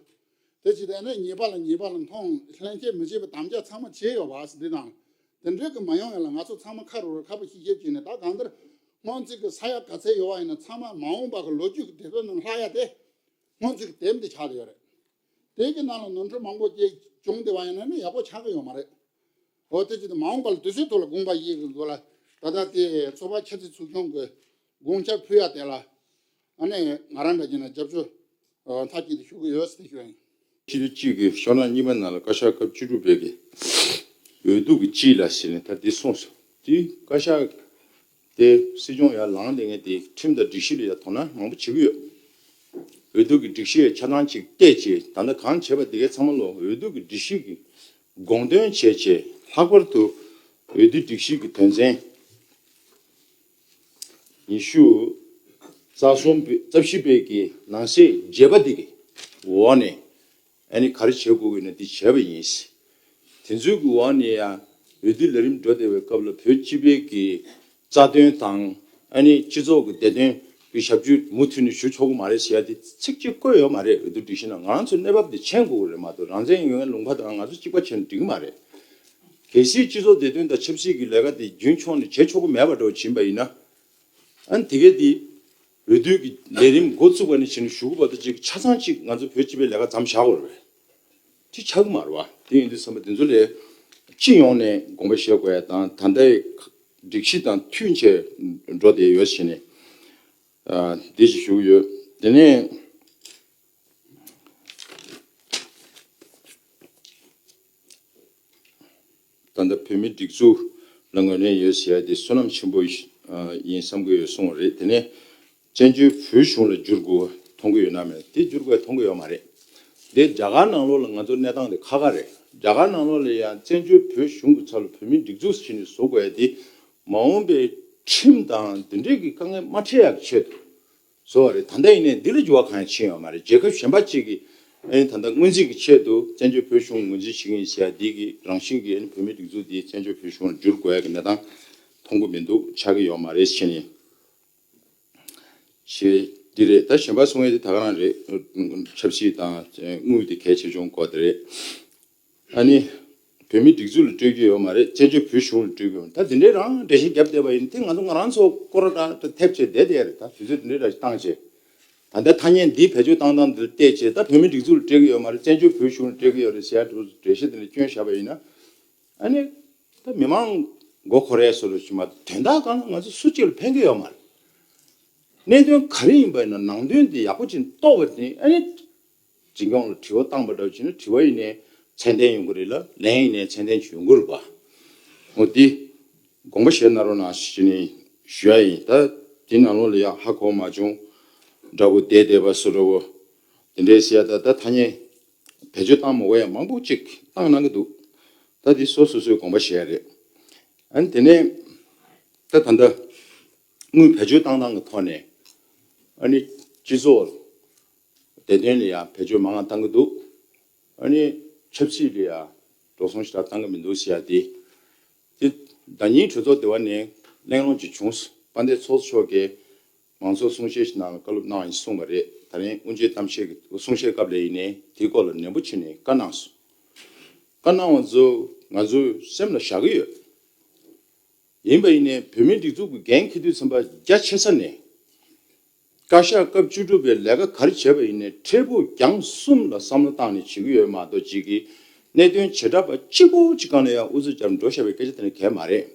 དེ་ཅི་སྟེ་ཨ་ནི་ཉེས་པ་ལ་ཉེས་པ་ལ་མཐོང་ལྷན་སྐྱེས་མི་བྱེད་པའི་དམ་བཅའ་ཚང་མ་བྱས་ཡོད་པ་འདི་དང་། དེ་འདྲའི་གི་མ་ཡོང་ཡ་ལ་ང་ཚོ་ཚང་མ་ཁ་རུ་རུ་ཁ་ཕོ་ཤི་ཤེབ་བྱས་ནས། ད་གང་ལྟར་སྔོན་རྩིས་ཀྱི་ས་ཡ་ག་ཚད་ཡོད་པ་ཡིན་ན་ཚང་མ་མ་འོངས་པ་གི་ལོ་རྒྱུས་ཀྱི་དེབ་ཐེར་ནང་ལྷག་ཡ་དེ་སྔོན་རྩིས་ཀྱི་དེབ་འདི་ཆགས་བསྡད་ཡོད་རེད། དེ་གི་ནང་ལ་ནོར་འཁྲུལ་མང་པོ་ཅིག་བྱུང་བསྡད་པ་ཡིན་ན་ནི་ཡག་པོ་ཆགས་ཀྱི་ཡོད་མ་རེད། འོ་དེ་ཅི་སྟེ་མ་འོངས་པ་ལ་དུས་ཚོད་ཐོག་ལ་དགོངས་པ་ཡིད་ཀྱི་འགོ་ལ་ད་ལྟ་དེ་ཚོགས་པ་འཆར་རྩིས་ཚོགས་ཆུང་གི་དགོངས་འཆར་ཕུལ་ཡ་དེ་ལ་ཨ་ནི་ང་རང་འདྲ་བྱས་ན་རྒྱབ་སྐྱོར་མཐའ་གཅིག་ཏུ་ཞུ་གི་ཡོད་ཟེར་ཞུ་ཡ་ཡིན། སྤྱི་འཐུས་གཅིག་གིས་ཤོག་ནག་གཉིས་པ་ནང་ལ་བཀའ་ཤག་སྐབས་བཅུ་དྲུག་པའི་གི་འོས་བསྡུ་གི་སྤྱི་ལ་ཟེར་ནས་ད་འདི་གསུངས་སོང་། དེ་བཀའ་ཤག་དེ་སྲིད་སྐྱོང་ཡར་ལངས་བསྡད་མཁན་དེ་ཁྲིམས་དང་སྒྲིག་གཞི་ལ་ཡར་དོ་སྣང་མང་པོ་བྱེད་ཀྱི་ཡོད། འོས་བསྡུ་གི་སྒྲིག་གཞི་ཡར་ཆ་ཚང་ཅིག་བལྟས་བྱས་ད་ལྟ་གང་བྱས་པ་དེ་གའི་ཚང་མ་ལོ་འོས་བསྡུ་གི་སྒྲིག་གཞི་གི་དགོངས་དོན་བྱས་བྱས་ལྷག་པར་དུ་འོས་བསྡུ་སྒྲིག་གཞི་གི་དོན་ཚན་ཉི་ཤུ་རྩ་གསུམ་པའི་རྩ་བཞི་པའི་གི་ནང་གསེས་བརྒྱད་པ་དེ་གི་འོག་ནས་ཨ་ནི་ག་རེ་བྱེད་དགོས་ཀྱི་ན་འདི་བྱས་པ་ཡིན། དེ་ཚོའི་གི་འོག་ནས་ཡང་འོས་བསྡུ་ལས་རིམ་འགྲོ་བསྡད་པའི་སྐབས་ལ་བོད་སྤྱི་པའི་གི་རྩ་དོན་དང་ཨ་ནི་སྤྱི་ཚོགས་ཀྱི་བདེ་དོན་གྱི་ཞབས་ཞུ་མུ་མཐུད་ནས་ཞུ་ཆོག་གི་མ་རེད་ཟེར་ཡ་དེ་ཚིག་གཅིག་བཀོད་ཡོད་མ་རེད། འོས་བསྡུ་སྒྲིག་གཞི་ནང་ང་རང་ཚོའི་གནས་བབ་དེ་མཁྱེན་དགོས་ཀྱི་རེད་མ་གཏོགས་རང་བཙན་ཡོད་མཁན་ལུང་པ་དང་ང་ཚོ་གཅིག་པ་བྱས་ན་འགྲིག་གི་མ་རེད། གལ་སྲིད་སྤྱི་ཚོགས་བདེ་དོན་དང་ཆབ་སྲིད་ཀྱི་ལས་ཀ་དེ་རྒྱུན་འཁྱོངས་ནས་བྱེད་ཆོག་གི་མེད་པ་འདྲ་བོ་བྱིན་པ་ཡིན་ན། ཨ་ནི་དེ་གས་དེ་འོས་བསྡུ་གི་ལས་རིམ་འགོ་བཙུགས་པ་ནས་བྱས་ནས་གཞུག་གུ་བར་དུ་ཅིག་ཆ་ཚང་ཅིག་ང་ཚོ་བོད་སྤྱི་པའི་ལས་ཀ་མཚམས་བཞག་དགོས་རེད་པས། དེ་ཆགས་ཀྱི་མ་རེད་པ། དེ་ཡིན་དུས་ཙམ་པ་དེ་ཚོ་ལས་སྤྱི་ཡོངས་ནས་དགོངས་པ་བཞེས་དགོས་ཡ་དང་ད་ལྟའི་སྒྲིག་གཞི་དང་མཐུན་བྱས་འགྲོ་བསྡད་ཡོད་ཟེར་ནས་ཨ་འདི་ཞིག་ཞུ་གི་ཡོད། དེ་ནས་ ད་ལྟ་བོད་མི་སྒྲིག་འཛུགས་ལ་ངོས་ལེན་ཡོད་ཟེར་ཡ་དེ་བསོད་ནམས་ཆེན་པོ་ཡིན་བསམ་གྱི་ཡོད་གསུངས་པ་རེད། དེ་ནས་བཙན་བྱོལ་བོད་གཞུང་ལ་བསྒྱུར་དགོས་མཐོང་གི་ཡོད་ན་མེད་དེ་བསྒྱུར་དགོས་མཐོང་གི་ཡོད་མ་རེད། དེ་རྒྱ་གར་ནང་ལོགས་ལ་ང་ཚོ་གནས་སྟངས་དེ་ཁག་ཁག་རེད། རྒྱ་གར་ནང་ལོགས་ལ་ཡང་བཙན་བྱོལ་བོད་གཞུང་གི་ཚབ་ལ་བོད་མི་སྒྲིག་འཛུགས་ཟེར་ནས་བཟོ་དགོས་ཡ་དེ་མ་འོངས་པའི་ཁྲིམས་དང་དེ་འདྲའི་གི་དཀའ་ངལ་མ་འཕྲད་ཡག་གི་ཆེད་དུ། བཟོ་བ་རེད། ད་ལྟ་ཡིན་ནའི་འདི་ལ་འགྱུར་བ་གང་ཡང་ཕྱིན་ཡོད་མ་རེད། རྒྱལ་ཁབ་གཞན་པ་གཅིག་གིས་ཨ་ནི་ད་ལྟ་སྔོན་རྩིས་ཀྱི་ཆེད་དུ་བཙན་བྱོལ་བོད་གཞུང་ངོས་འཛིན་བྱེད་ཀྱི་ཡིན་ཟེར་ཡ་འདི་གི་རང་བཞིན་གྱིས་ཨ་ནི་བོད་མིའི་སྒྲིག་འཛུགས་འདི་བཙན་བྱོལ་བོད་གཞུང་ལ་བསྒྱུར་དགོས་ཡ་གི་གནས་སྟངས་མཐོང་གི་མི་འདུག་ཆགས་ཀྱི་ཡོད་མ་རེད་ཟེར་ནས་ཞེས་འདི་རེད། ད་གཞན་པ་གསུང་ཡ་འདི་ད་ག་རང་རེད། ཆབ་སྲིད་དང་དངུལ་དེ་གལ་ཆེ་ཆུང་སྐོར་དེ་རེད། ཨ་ནི། བོད་མི་སྒྲིག་འཛུགས་ལ་སྤྲོད་རྒྱུ་ཡོད་མ་རེད། བཙན་བྱོལ་བོད་གཞུང་ལ་སྤྲོད་རྒྱུ་ཡོད་མ་རེད། ད་དེ་འདྲའི་རང་འགྲེལ་བཤད་བརྒྱབ་བསྡད་པ་ཡིན་དེ་ང་ཚོ་ང་རང་ཚོ་སྐོར་ར་ཐེབས་བྱས་བསྡད་བསྡད་རེད། ད་དུས་ཚོད་དེ་འདྲའི་ར་བཏང་བྱས། ད་ལྟ་ཐ་སྙད་འདི་བེད་སྤྱོད་བཏང་སྟངས་འདི་ལ་བལྟས་བྱས་ད་བོད་མི་སྒྲིག་འཛུགས་ལ་སྤྲད་ཀྱི་ཡོད་མ་རེད། བཙན་བྱོལ་བོད་གཞུང་ལ་སྤྲད་ཀྱི་ཡོད་རེད་ཟེར་ཡ་འགྲོ་འགྲེལ་བཤད་དེ་འདྲ་སྐྱོན་བཞག་པ་ཡིན་ན། ཨ་ནི། ད་མི་མང་མགོ་འཁོར་ཡ་བཟོ་འདྲ་ཞིག་མ་གཏོགས་དོན་དག་གང་ལ་ང་ཚོ་སུ་གཅིག་ལ་ཕན་གྱི་ཡོད་མ་རེད། གནད་དོན་ག་རེ་ཡིན་པ་ཡིན་ན་ནང་དོན་འདི་ཡག་པོ་ཅིག་རྟོགས་པ་དེ་ཨ་ནི། འཛིན་སྐྱོང་ལ་དྲི་བ་བཏང་པ་འདྲ་བྱས་ན་དྲི་བ་ཡིན་ནའི་ཚད་ལྡན་ཡོང་གི་རེད་ལ་ལན་ཡིན་ནའི་ཚད་ལྡན་ཅིག་ཡོང་གི་རེད་པ། འོ་འདི་དགོངས་པ་བཞེས་གནང་རོགས་གནང་ཞེས་ནས་ཞུ་ཡ་ཡིན། ད་འདི་ནང་ལོགས་ལ་ཡང་ཧ་གོ་མ་བྱུང་འདྲ་པོ་བསྡད་བསྡད་པ་བཟོ་འདྲ་པོ་དེ་འདྲའི་ཟེར་ཡ་ད་ད་ཐ་སྙད་བེད་སྤྱོད་བཏང་མ་དགོས་ཡ་མང་པོ་ཅིག་བཏང་གནང་གི་འདུག་ད་འདི་སོ་སོ་སོའི་དགོངས་པ་བཞེས་ཡ་རེད། ཨ་ནི་དེ་ནས་ད་ད་ལྟ་དངུལ་བེད་སྤྱོད་བཏང་སྟངས་ཀྱི་ཐོག་ནས་ཨ་ནི་སྤྱི་ཚོགས། བདེ་དོན་ལ་ཡང་བེད་སྤྱོད་མང་བ་བཏང་གི་འདུག་ཨ་ནི་ཆབ་སྲིད་ལ་ཡང་འགྲོ་སོང་ཞེ་དྲག་བཏང་གི་མི་འདུག་ཟེར་ཡ་དེ། དེ་ཟླ་ཉིན་གྲོས་ཚོགས་སྡེ་བ་ནས་གླེང་སློང་ཅིག་བྱུང་། དཔལ་ལྡན་ཚོགས་གཙོ་མཆོག་གིས་མང་ཚོགས་གསུང་བཤད་ཞིག་ནང་ལ་བཀའ་སློབ་གནང་བ་ཡིན་གསུངས་པ་རེད། ད་རིང་དབུ་འབྱེད་གཏམ་བཤད་ཀྱི་གསུང་བཤད་སྐབས་ལ་ཡིན་ནའི་དེའི་སྐོར་ལ་ནན་པོ་བྱས་ནས་བཀའ་གནང་སོང་། བཀའ་གནང་བ་ཚོ་ང་ཚོའི་སེམས་ལ་བཞག་གི་ཡོད། ཡིན་པ་ཡིན་ནའི་བོད་མིའི་སྒྲིག་འཛུགས་ཀྱི་འགན་འཁྱེར་དུས་ཙམ་པ་རྒྱ་ཆེ་ས་ནས། བཀའ་ཤག་སྐབས་བཅུ་དྲུག་པའི་ལས་ཀ་ག་རེ་བྱས་པ་ཡིན་ནའི་འཕྲལ་ཕུགས་རྒྱང་གསུམ་ལ་བསམ་བློ་བཏང་ནས་བྱེད་ཀྱི་ཡོད་མ་གཏོགས་ཅིག་གིས་གནད་དོན་བྱེ་བྲག་པ་གཅིག་པོ་གཅིག་སྒང་ལ་ཡང་ཨུ་ཚུགས་རྒྱབ་འགྲོ་བཞག་པའི་སྐད་ཆ་དེ་ནི་གལ་མ་རེད།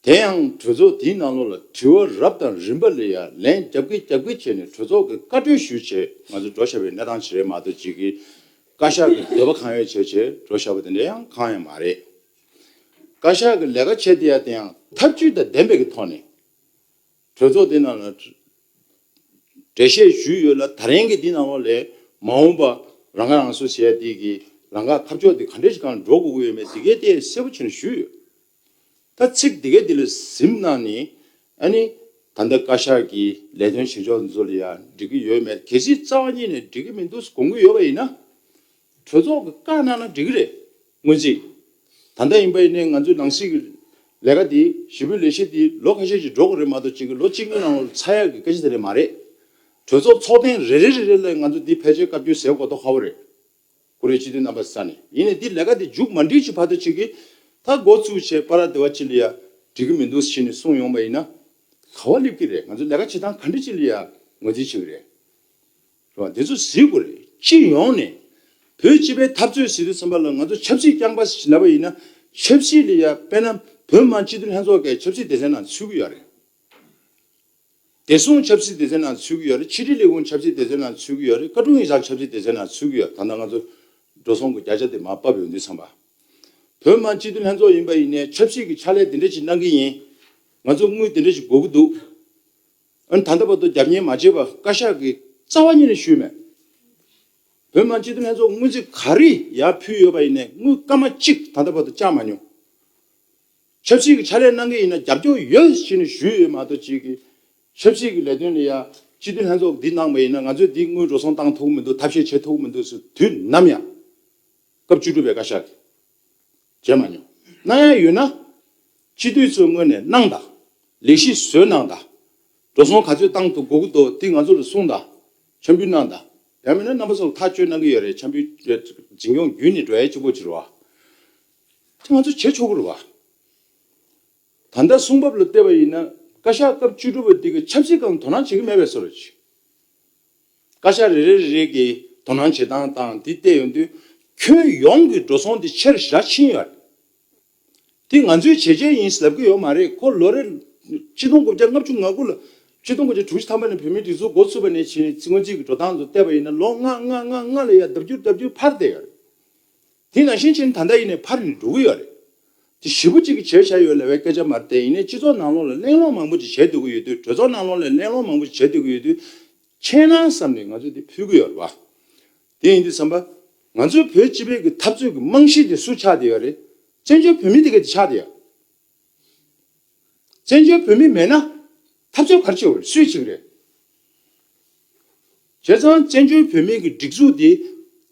དེ་ཡང་གྲོས་ཚོགས་དེའི་ནང་ལོགས་ལ་དྲི་བ་རབ་དང་རིམ་པ་ལ་ཡང་ལན་རྒྱབ་ཀྱི་རྒྱབ་ཀྱི་བྱས་ནས་གྲོས་ཚོགས་ཀྱི་བཀའ་འཁྲོལ་ཞུས་བྱས་ང་ཚོ་འགྲོ་བཞག་པའི་གནས་སྟངས་ཅིག་རེད་མ་གཏོགས་ཅིག་གིས་བཀའ་ཤག་གི་འདོད་པ་གང་ཡོད་བྱས་བྱས་འགྲོ་བཞག་པ་དེ་འདྲ་ཡང་གང་ཡང་མ་རེད། བཀའ་ཤག་གི་ལས་ཀ་བྱས་དེ་ཡང་དེ་ཡང་ཐབས་ཇུས་དང་ལྡན་པའི་གི་ཐོག་ནས། གྲོས་ཚོགས་འདི་ནང་ལ་འགྲེལ་བཤད་ཞུས་ཡོད་ལ་ད་རིང་གི་འདི་ནང་ལོགས་ལས་མ་འོངས་པ་རང་ཁ་རང་གསོ་བྱས་དེ་གི་རང་ཁ་ཁ་ཕྱོགས་འདི་ག་འདྲས་ཞིག་གང་འགྲོ་དགོས་ཀྱི་ཡོད་མེད་འདི་གའི་ལྟས་གསལ་པོ་བྱས་ནས་ཞུས་ཡོད། ད་ཚིག་འདི་གའི་འདི་ལ་གཟིམ་གནང་ནས་ཨ་ནི་ད་ལྟ་བཀའ་ཤག་གི་ལས་དོན་བྱེད་ཕྱོགས་འདི་ཚོ་ལ་ཡང་འགྲིག་གི་ཡོད་མེད་གལ་སྲིད་རྩ་བ་ཉིད་ནས་འགྲིག་གི་མི་འདུག་དགོངས་ཀྱི་ཡོད་པ་ཡིན་ན། གྲོས་ཚོགས་ཀྱི་བཀའ་གནང་ན་འགྲིག་གི་རེད། སྔོན་རྩིས། ད་ལྟ་ཡིན་པ་ཡིན་ནའི་ང་ཚོའི་ནང་སྲིད་ཀྱི་ལས་ཀ་འདི་ཞི་བའི་ལས་གཞི་འདི་ལོ་ཁ་ཤས་ཤིག་འགྲོ་དགོས་རེད་མ་གཏོགས་གཅིག་གི་ལོ་གཅིག་གཉིས་ནང་ལ་ཚར་ཡག་གི་སྐད་ཆ་དེ་རེད་མ་རེད། གྲོས་ཚོགས་ཚོགས་ཐེངས་རེ་རེ་རེ་རེ་ལ་ང་ཚོ་འདི་ཕལ་ཆེར་བཀའ་བཀྱོན་ཟེར་དགོས་མདོག་ཁ་པོ་རེད། ཀུ་རེ་སྤྱི་འཐུས་རྣམ་པ་ས་ནས་ཡིན་ནའི་འདི་ལས་ཀ་འདི་མཇུག་མ་འགྲིལ་གྱི་བར་དུ་གཅིག་གིས་ད་འགོ་བཙུགས་བྱས་པ་ར་དེ་བ་ཅི་ལ་ཡ་འགྲིག་གི་མི་འདུག་ཟེར་ནས་གསུངས་ཡོང་པ་ཡིན་ན། ག་བ་སླེབས་ཀྱི་རེད། ང་ཚོ་ལས་ཀ་བྱེད་སྟངས་ག་འདྲ་ཅིག་ལ་ཡ་ངོས་འཛིན་བྱེད་ཀྱི་རེད། རེད་བ། དེ་ཚོ་གཟིགས་དགོས་རེད། སྤྱི་ཡོངས་ནས་བོད་སྤྱི་པའི་འཐབ་རྩོད་ཟེར་དུས་ཙམ་པ་ལ་ང་ཚོ་ཆབ་སྲིད་རྐྱང་པ་ཞིག་ལབ་པ་ཡིན་ན་ཆབ་སྲིད་ལ་ཡ་དཔེར་ན་བོད་མི་མང་སྤྱི་འཐུས་ལྷན་ཚོགས་ཀྱི་ཆབ་སྲིད་སྡེ་ཚན་ནང་ཚུད་ཀྱི་ཡོད་རེད། བདེ་སྲུང་ཆབ་སྲིད་སྡེ་ཚན་ནང་ཚུད་ཀྱི་ཡོད་རེད། ཕྱི་དྲིལ་ལས་ཁུངས་ཆབ་སྲིད་སྡེ་ཚན་ནང་ཚུད་ཀྱི་ཡོད་རེད། བཀའ་དྲུང་ཡིག་ཚང་ཆབ་སྲིད་སྡེ་ཚན་ནང་ཚུད་ཀྱི་ཡོད། ད་ལྟ་ང་ཚོ་འགྲོ་སོང་གི་བརྒྱ་ཆ་དེ་མར་ཕབ་ཡོང་དུས་ཙམ་པ། བོད་མི་མང་སྤྱི་འཐུས་ལྷན་ཚོགས་ཡིན་པ་ཡིན་ནའི་ཆབ་སྲིད་ཀྱི་ཕྱག་ལས་དེ་འདྲ་ཞིག་གནང་གི་ཡིན། ང་ཚོ་དངུལ་དེ་འདྲ་ཞིག་དགོས་ཀྱི་འདུག་ཨ་ནི་ད་ལྟ་བར་དུ་རྒྱབ་གཉེར་མ་བྱས་པ་བཀའ་ཤག་གིས་རྩ་བ་ཉིད་ནས་ཞུས་མེད། བོད་མི་མང་སྤྱི་འཐུས་ལྷན་ཚོགས་སྔོན་རྩིས་ག་རེ་ཡར་ཕུལ་ཡོད་པ་ཡིན་ནའི་དངུལ་སྐར་མ་གཅིག་ད་ལྟ་བར་དུ་བཅག་མ་མྱོང་། ཆབ་སྲིད་ཀྱི་ཕྱག་ལས་གནང་གི་ཡིན་ན་རྒྱབ་སྐྱོར་ཡོད་ཅེས་ནས་ཞུས་ཡོད་མ་གཏོགས་ཅིག་གིས་ཆབ་སྲིད་ཀྱི་ལས་དོན་ལ་ཡ་སྤྱི་འཐུས་ལྷན་ཚོགས་འདི་གནང་བ་ཡིན་ན་ང་ཚོས་འདི་དངུལ་འགྲོ་སོང་བཏང་ཐུབ་མི་འདུག་ཐབས་ཤེས་བྱེད་ཐུབ་མི་འདུག་ཟེར་དུས་ནམ་ཡང་སྐབས་བཅུ་དྲུག་པའི་བཀའ་ཤག་གིས་བྱས་མ་མྱོང་། གནང་ཡ་ཡོད་ན་སྤྱི་འཐུས་ཚོའི་ངོས་ནས་གནང་དང་། ལས་གཞི་བཟོས་གནང་དང་། འགྲོ་སོང་ག་ཚོད་བཏང་ཐུབ་དགོས་ཀྱི་འདུག་འདི་ང་ཚོ་ལ་གསུངས་དང་། འཆམ་འབུལ་གནང་དང་། ཡང་མིན་ན་རྣམ་པ་ཚོ་ལ་ཐག་གཅོད་གནང་གི་ཡོད་རེད། འཆམ་འབུལ་འཛིན་སྐྱོང་བརྒྱུད་ནས་འགྲོ་ཡ་གཅིག་པོ་ཅིག་རེད་བ། དེ་ང་ཚོ་བྱེད་ཆོག་གི་རེད་བ། ད་ལྟ་གསུང་བབ་ལ་བལྟས་པ་ཡིན་ན་བཀའ་ཤག་སྐབས་བཅུ་དྲུག་པ་འདི་གི་ཆབ་སྲིད་སྒང་དོ་སྣང་བྱེད་ཀྱི་མེད་པའི་བཟོ་འདྲ་ཅིག་བཀའ་ཤག་རེ་རེ་རེ་རེ་གིས་དོ་སྣང་བྱེད་སྟངས་དང་འདི་བལྟས་ཡོང་དུས་ཁྱོན་ཡོངས་ཀྱི་འགྲོ་སོང་འདི་ཆེ་རུ་ཞེ་དྲག་ཕྱིན་ཡོད་རེད། འདི་ང་ཚོའི་བྱས་རྗེས་ཡིན་ལབ་ཀྱི་ཡོད་མ་རེད། ཁོ་ལོ་རེ་ཆིག་སྟོང་དགུ་བརྒྱ་ལྔ་བཅུ་ང་དགུ་ལ་ཆིག་སྟོང་དགུ་བརྒྱ་དྲུག་ཅུ་ཐམ་པ་ནས་བོད་མིའི་སྒྲིག་འཛུགས་འགོ་ཚུགས་པ་ནས་བྱས་ནས་སྔོན་རྩིས་ཀྱི་འགྲོ་སྟངས་ཚོ་བལྟས་པ་ཡིན་ན་ལོ་ལྔ་ལྔ་ལྔ་ལྔ་ལ་ཡ་ལྡབ་འགྱུར་ལྡབ་འགྱུར་འཕར་བསྡད་ཡོད་རེད། དེ་ནང་བཞིན་བྱས་ནས་ད་ལྟ་ཡིན་ནའི་འཕར་ནས་འགྲོ་གི་ཡོད་རེད། དེ་ཞེ་པོ་ཅིག་གི་བྱས་བཞག་ཡོད་ལབ་པའི་སྐད་ཆ་མ་རེད་དེ། ཡིན་ནའི་སྤྱི་ཚོགས་ནང་ལོགས་ལ་གླེང་སློང་མང་པོ་ཅིག་བྱས་སྡོད་ཀྱི་ཡོད་དུས། གྲོས་ཚོགས་ནང་ལོགས་ལ་གླེང་སློང་མང་པོ་ཅིག་བྱས་སྡོད་ཀྱི་ཡོད་དུས། མཁྱེན་ན་བསམ་ནས་ང་ཚོས་དེ་ཕུལ་གྱི་ཡོད་རེད་བ། དེ་ཡིན་དུས་ཙམ་པ། ང་ཚོའི་བོད་སྤྱི་པའི་གི་འཐབ་རྩོད་ཀྱི་རྨང་གཞི་དེ་སུ་ཆགས་བསྡད་ཡོད་རེད། བཙན་བྱོལ་བོད་མི་དེ་ག་དེ་ཆགས་བསྡད་ཡོད། བཙན་བྱོལ་བོད་མི་མེད་ན་འཐབ་རྩོད་ག་རེ་བྱེད་དགོས་རེད། སུས་བྱེད་ཀྱི་རེད། བྱས་ཙང་བཙན་བྱོལ་བོད་མིའི་གི་སྒྲིག་འཛུགས་འདི།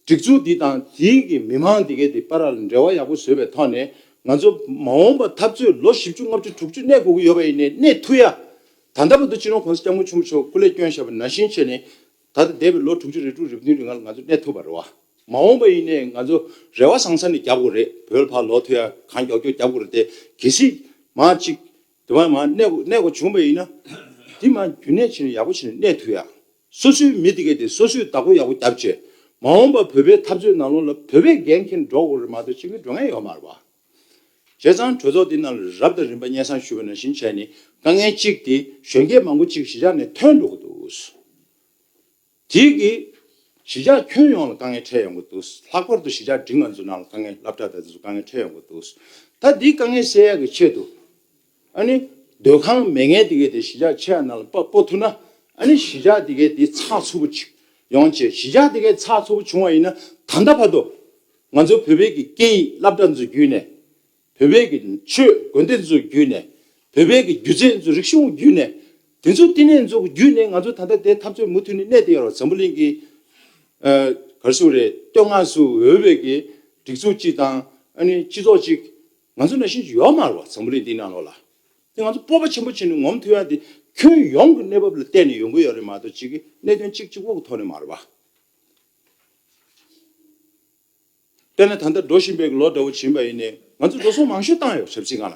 སྒྲིག་འཛུགས་འདི་དང་དེའི་གི་མི་མང་འདི་གའི་འདི་བར་ལ་འབྲེལ་བ་ཡག་པོ་བཟོས་པའི་ཐོག་ནས། ང་ཚོ་མ་འོངས་པ་འཐབ་རྩོད་ལོ་བཞི་བཅུ་ལྔ་བཅུ་དྲུག་ཅུ་གནས་དགོས་ཀྱི་ཡོད་པ་ཡིན་ནའི་གནས་ཐུབ་ཡ། ད་ལྟ་བར་དུ་སྤྱི་ནོར་༸གོང་ས་༸སྐྱབས་མགོན་ཆེན་པོ་མཆོག་སྐུ་ལས་བསྐྱོན་བཞག་པ་ནང་བཞིན་བྱས་ནས། ད་ལྟ་འདས་པའི་ལོ་དྲུག་ཅུ་རེ་དྲུག་རེ་བདུན་རིང་ལ་ང་ཚོ་གནས་ཐུབ་པ་རེད་བ། མ་འོངས་པ་ཡིན་ནའི་ང་ཚོ་རེ་བ་བཟང་ས་ནས་རྒྱབ་དགོས་རེད། བོད་ལ་ཕར་ལོག་ཐུབ་ཡ་གང་མགྱོགས་མགྱོགས་རྒྱབ་དགོས་རེད་དེ། གལ་སྲིད་མ་གཅིག་དེ་བ་མ་གནས་དགོས་གནས་དགོས་བྱུང་བ་ཡིན་ན། དེ་མ་རྒྱུན་གནས་བྱས་ནས་ཡག་པོ་བྱས་ནས་གནས་ཐུབ་ཡ། སོ་སོའི་མི་དེ་གས་དེ་སོ་སོས་བདག་པོ་ཡག་པོ་རྒྱབ་བྱས། མ་འོངས་པ་བོད་པའི་འཐབ་རྩོད་ནང་ལོགས་ལ་བོད་པས་འགན་འཁྱེར་འགྲོ་དགོས་རེད་མ་གཏོགས་གཅིག་གིས་འགྲོ་མཁན་ཡོད་མ་རེད་བ། བྱས་ཙང་གྲོས་ཚོགས་འདི་ནང་ལ་རབ་དང་རིམ་པ་སྙན་སེང་ཞུས་པ་ནང་བཞིན་བྱས་ནས། དཀའ་ངལ་གཅིག་དེ་གཞོན་སྐྱེས་མང་པོ་གཅིག་གཞིས་ཆགས་ནས་ཐོན་འགྲོ་གི་འདུག་དེ་གིས་གཞིས་ཆགས་ཁྱོན་ཡོངས་ལ་དཀའ་ངལ་འཕྲད་ཡོང་གི་འདུག་ལྷག་པར་དུ་གཞིས་ཆགས་འབྲིང་བ་ཚོ་ནང་ལ་དཀའ་ངལ། སློབ་གྲྭ་དང་དེ་ཚོ་དཀའ་ངལ་འཕྲད་ཡོང་གི་འདུག་ད་འདིའི་དཀའ་ངལ་སེལ་ཡག་གི་ཆེད་དུ། ཨ་ནི་སྡོད་ཁང་མེད་མཁན་དེ་གས་དེ་གཞིས་ཆགས་ཆེ་བ་ནང་ལ་སྤོ་སྤོ་ཐུབ་ན། ཨ་ནི་གཞིས་ཆགས་དེ་གས་དེ་ཚགས་ཚུད་པོ་ཅིག་ཡོང་བྱས། གཞིས་ཆགས་དེ་གས་ཚགས་ཚུད་པོ་བྱུང་བ་ཡིན་ན། ད་ལྟ་བར་དུ་ང་ཚོ་བོད་པའི་གི་སྐད་ཡིག་སློབ་གྲྭ་ཚོ་བརྒྱུད་ནས། བོད་པའི་གི་ཆོས་དགོན་སྡེ་ཚོ་བརྒྱུད་ནས། བོད་པའི་གི་སྒྱུ་རྩལ་ཚོ་རིག་གཞུང་བརྒྱུད་ནས། དེ་ཚོ་བསྟི་གནས་ཚོ་བརྒྱུད་ནས་ང་ཚོ་ད་ལྟ་དེ་འཐབ་རྩོད་མུ་མཐུད་ནས་གནས་བསྡད་ཡོད་རེད། འཛམ་བུ་གླིང་གི་ཨ་ག་རེ་ཟེར་དགོས་རེད། བསྟོད་བསྔགས་སུ་འོས་པའི་གི་སྒྲིག་འཛུགས་གཅིག་དང་། ཨ་ནི་སྤྱི་ཚོགས་གཅིག་ང་ཚོ་ནང་བཞིན་ཅིག་ཡོད་མ་རེད་བ། འཛམ་བུ་གླིང་འདིའི་ནང་ལོགས་ལ། དེ་ང་ཚོ་སྤོབས་པ་ཆེན་པོ་བྱས་ནས་ངོམ་ཐུབ་ཡ་དེ། ཁྱོན་ཡོངས་ཀྱི་གནས་བབ་ལ་བལྟས་ནས་ཡོང་གི་ཡོད་རེད་མ་གཏོགས། གཅིག་གི་གནད་དོན་གཅིག་གཅིག་པོ་གི་ཐོག་ནས་མ་རེད་བ། དཔེར་ན་ད་ལྟ་འགྲོ་བཞིན་པའི་ལོ་འདྲ་བོ་ཕྱིན་པ་ཡིན་ནའི། ང་ཚོ་འགྲོ་སོང་མང་ཤོས་བཏང་ཡོད། ཆབ་སྲིད་སྒང་ལ།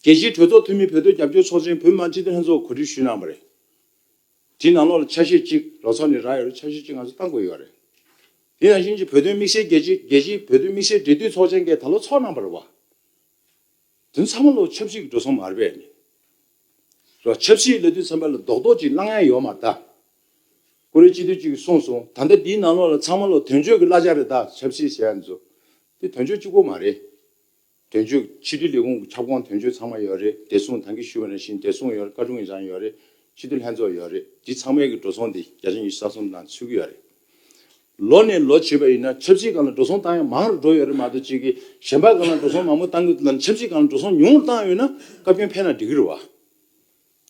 རྒྱལ་སྤྱིའི་གྲོས་ཚོགས་འཐུས་མི་བོད་དོན་རྒྱབ་སྐྱོར་ཚོགས་ཆེན་བོད་མི་མང་སྤྱི་འཐུས་ལྷན་ཚོགས་གོ་སྒྲིག་ཞུས་གནང་བ་རེད། དེའི་ནང་ལོགས་ལ་ཆ་ཤས་གཅིག་རོགས་ཚོགས་ནས་རག་ཡོད་རེད། ཆ་ཤས་གཅིག་ང་ཚོ་བཏང་དགོས་ཡོད་རེད། དེ་ནང་བཞིན་གྱི་བོད་དོན་དམིགས་བསལ་རྒྱལ་སྤྱི། རྒྱལ་སྤྱིའི་བོད་དོན་དམིགས་བསལ་འབྲེལ་མཐུད་ཚོགས་ཆེན་གྱིས་ད་ལོ་ཚོགས་གནང་བ་རེད་བ། དེ་ཚང་མ་ལོ་ཆབ་སྲིད་ཀྱི་འགྲོ་སོང་མ་རེད་པས་ནི། རོ། ཆབ་སྲིད་ལབ་དུས་ཙམ་པ་ལ་རྡོག་རྡོག་ཅིག་བླང་ཡ་ཡོད་མ་རེད་ད། ཀུ་རེ་སྤྱི་འཐུས་གཅིག་གིས་གསུངས་སོང་། ད་ལྟ་འདིའི་ནང་ལོགས་ལ་ཚང་མ་ལོ་དོན་གཅོད་ཀྱི་གླ་ཆ་རེད་ད། ཆབ་སྲིད་ཟེར་ཡ་འདི་ཚོ། དེ་དོན་གཅོད་གཅིག་པོ་མ་རེད། དོན་གཅོད་ཕྱི་དྲིལ་ལས་ཁུངས་ཀྱི་ཁྱབ་ཁོངས་དོན་གཅོད་ཚང་མ་ཡོད་རེད། བདེ་སྲུང་ད་གིན་ཞུས་པ་ནང་བཞིན་བདེ་སྲུང་ཡོད་རེད། བཀའ་དྲུང་ཡིག་ཚང་ཡོད་རེད། སྤྱི་འཐུས་ལྷན་ཚོགས་ཡོད་རེད། འདི་ཚང་མའི་གི་འགྲོ་སོང་དེ་བརྒྱ་ཆ་ཉི་ཤུ་རྩ་གསུམ་ནང་ཚུད་ཀྱི་ཡོད་རེད། ལོ་ནས་ལོ་བྱས་པ་ཡིན་ན་ཆབ་སྲིད་སྒང་ལ་འགྲོ་སོང་བཏང་ཡ་མང་རུ་འགྲོ་ཡོད་རེད་མ་གཏོགས། གཅིག་གིས་གཞན་པ་སྒང་ལ་འགྲོ་སོང་མང་པོ་བཏང་གི་འདུག་ལ། ཆབ་སྲིད་སྒང་ལ་འགྲོ་སོང་ཉུང་རུ་བཏང་ཡོད་ན་བཀའ་བཀྱོན་ཕེབས་ན་འགྲིག་གི་རེད་བ།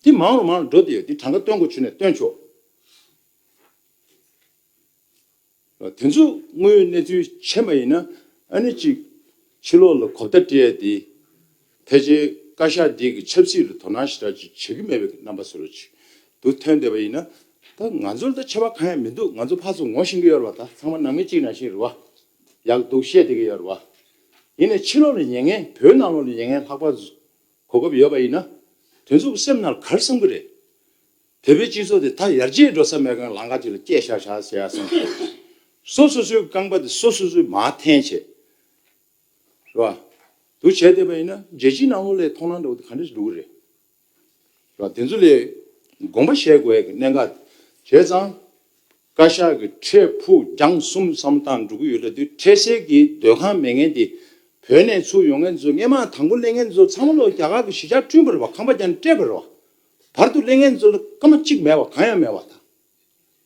དེ་མང་རུ་མང་རུ་འགྲོ་བསྡད་ཡོད། དེ་གྲངས་ཀ་སྟོན་དགོས་བྱུང་ནས་སྟོན་ཆོག་དེ་ཚོ་དངོས་ཡོད་གནས་ཚུལ་མཁྱེན་པ་ཡིན་ན། ཨ་ནི་གཅིག་ཕྱི་ལོགས་ལ་གོ་བརྡ་སྤྲད་ཡ་དེ། ཕལ་ཆེར་བཀའ་ཤག་འདི་གི་ཆབ་སྲིད་ལ་དོ་སྣང་ཞེ་དྲག་ཅིག་བྱེད་ཀྱི་མེད་པའི་རྣམ་པ་བཟོ་འདྲ་ཅིག་འདུག་ཐོན་བསྡད་པ་ཡིན་ན། ད་ང་ཚོར་ད་ཁྱད་པར་གང་ཡང་མི་འདུག་ང་ཚོ་ཕར་ཚུར་ངོ་ཤེས་ཀྱི་ཡོད་རེད་བ། ད་ཚང་མ་ནང་མི་གཅིག་ནང་བཞིན་རེད་བ། ཡག་སྡུག་བཤད་བསྡད་ཀྱི་ཡོད་རེད་བ། ཡིན་ནའི་ཕྱི་ལོགས་ལ་ཉན་མཁན། བོད་ནང་ལོགས་ལ་ཉན་མཁན་ལྷག་པར་གོ་སྐབས་ཡོད་པ་ཡིན་ན། དེ་ཚོ་གི་སེམས་ནང་ག་རེ་བསམ་གྱི་རེད། བོད་པའི་སྤྱི་ཚོགས་དེ་ད་ཡར་རྒྱས་འགྲོ་ས་མེད་མཁན་ལམ་ཁ་ཅིག་ལ་བསྐྱལ་བཞག་བཞག་ཟེར་ཡ་བསམ་གྱི་རེད། སོ་སོ་སོའི་རྐང་པ་དེ་སོ་སོ་སོས་མར་འཐེན་བྱས། རེད་བ། འདུག་བྱས་བསྡད་པ་ཡིན་ན་རྒྱལ་སྤྱིའི་ནང་ལོགས་ལ་མཐོང་སྣང་འདྲ་བོ་དེ་ག་འདྲ་ཞིག་འགྲོ་གི་རེད། རེད་བ། དེ་ཚོ་ལ་དགོངས་པ་བཞེས་དགོས་ཡ་གི་གནད་འགག་བྱས་ཙང་། བཀའ་ཤག་གི་འཕྲལ་ཕུགས་རྒྱང་གསུམ་བསམ་བློ་བཏང་འགྲོ་གི་ཡོད་ལབ་དུས། འཕྲལ་སེལ་གྱི་སྡོད་ཁང་མེད་མཁན་དེ། བོད་ནས་ཚུར་ཡོང་མཁན་ཚོ། སྔས་མ་དང་པོ་སླེབས་མཁན་ཚོ་ཚང་མ་ལོ་རྒྱ་གར་གྱི་གཞིས་ཆགས་བསྐྲུན་པ་རེད་བ། ཁང་པ་རྒྱག་ནས་སྤྲད་པ་རེད་བ། བར་དུ་སླེབས་མཁན་ཚོ་ལ་སྐར་མ་གཅིག་མེད་བ། གང་ཡང་མེད་བ། ད་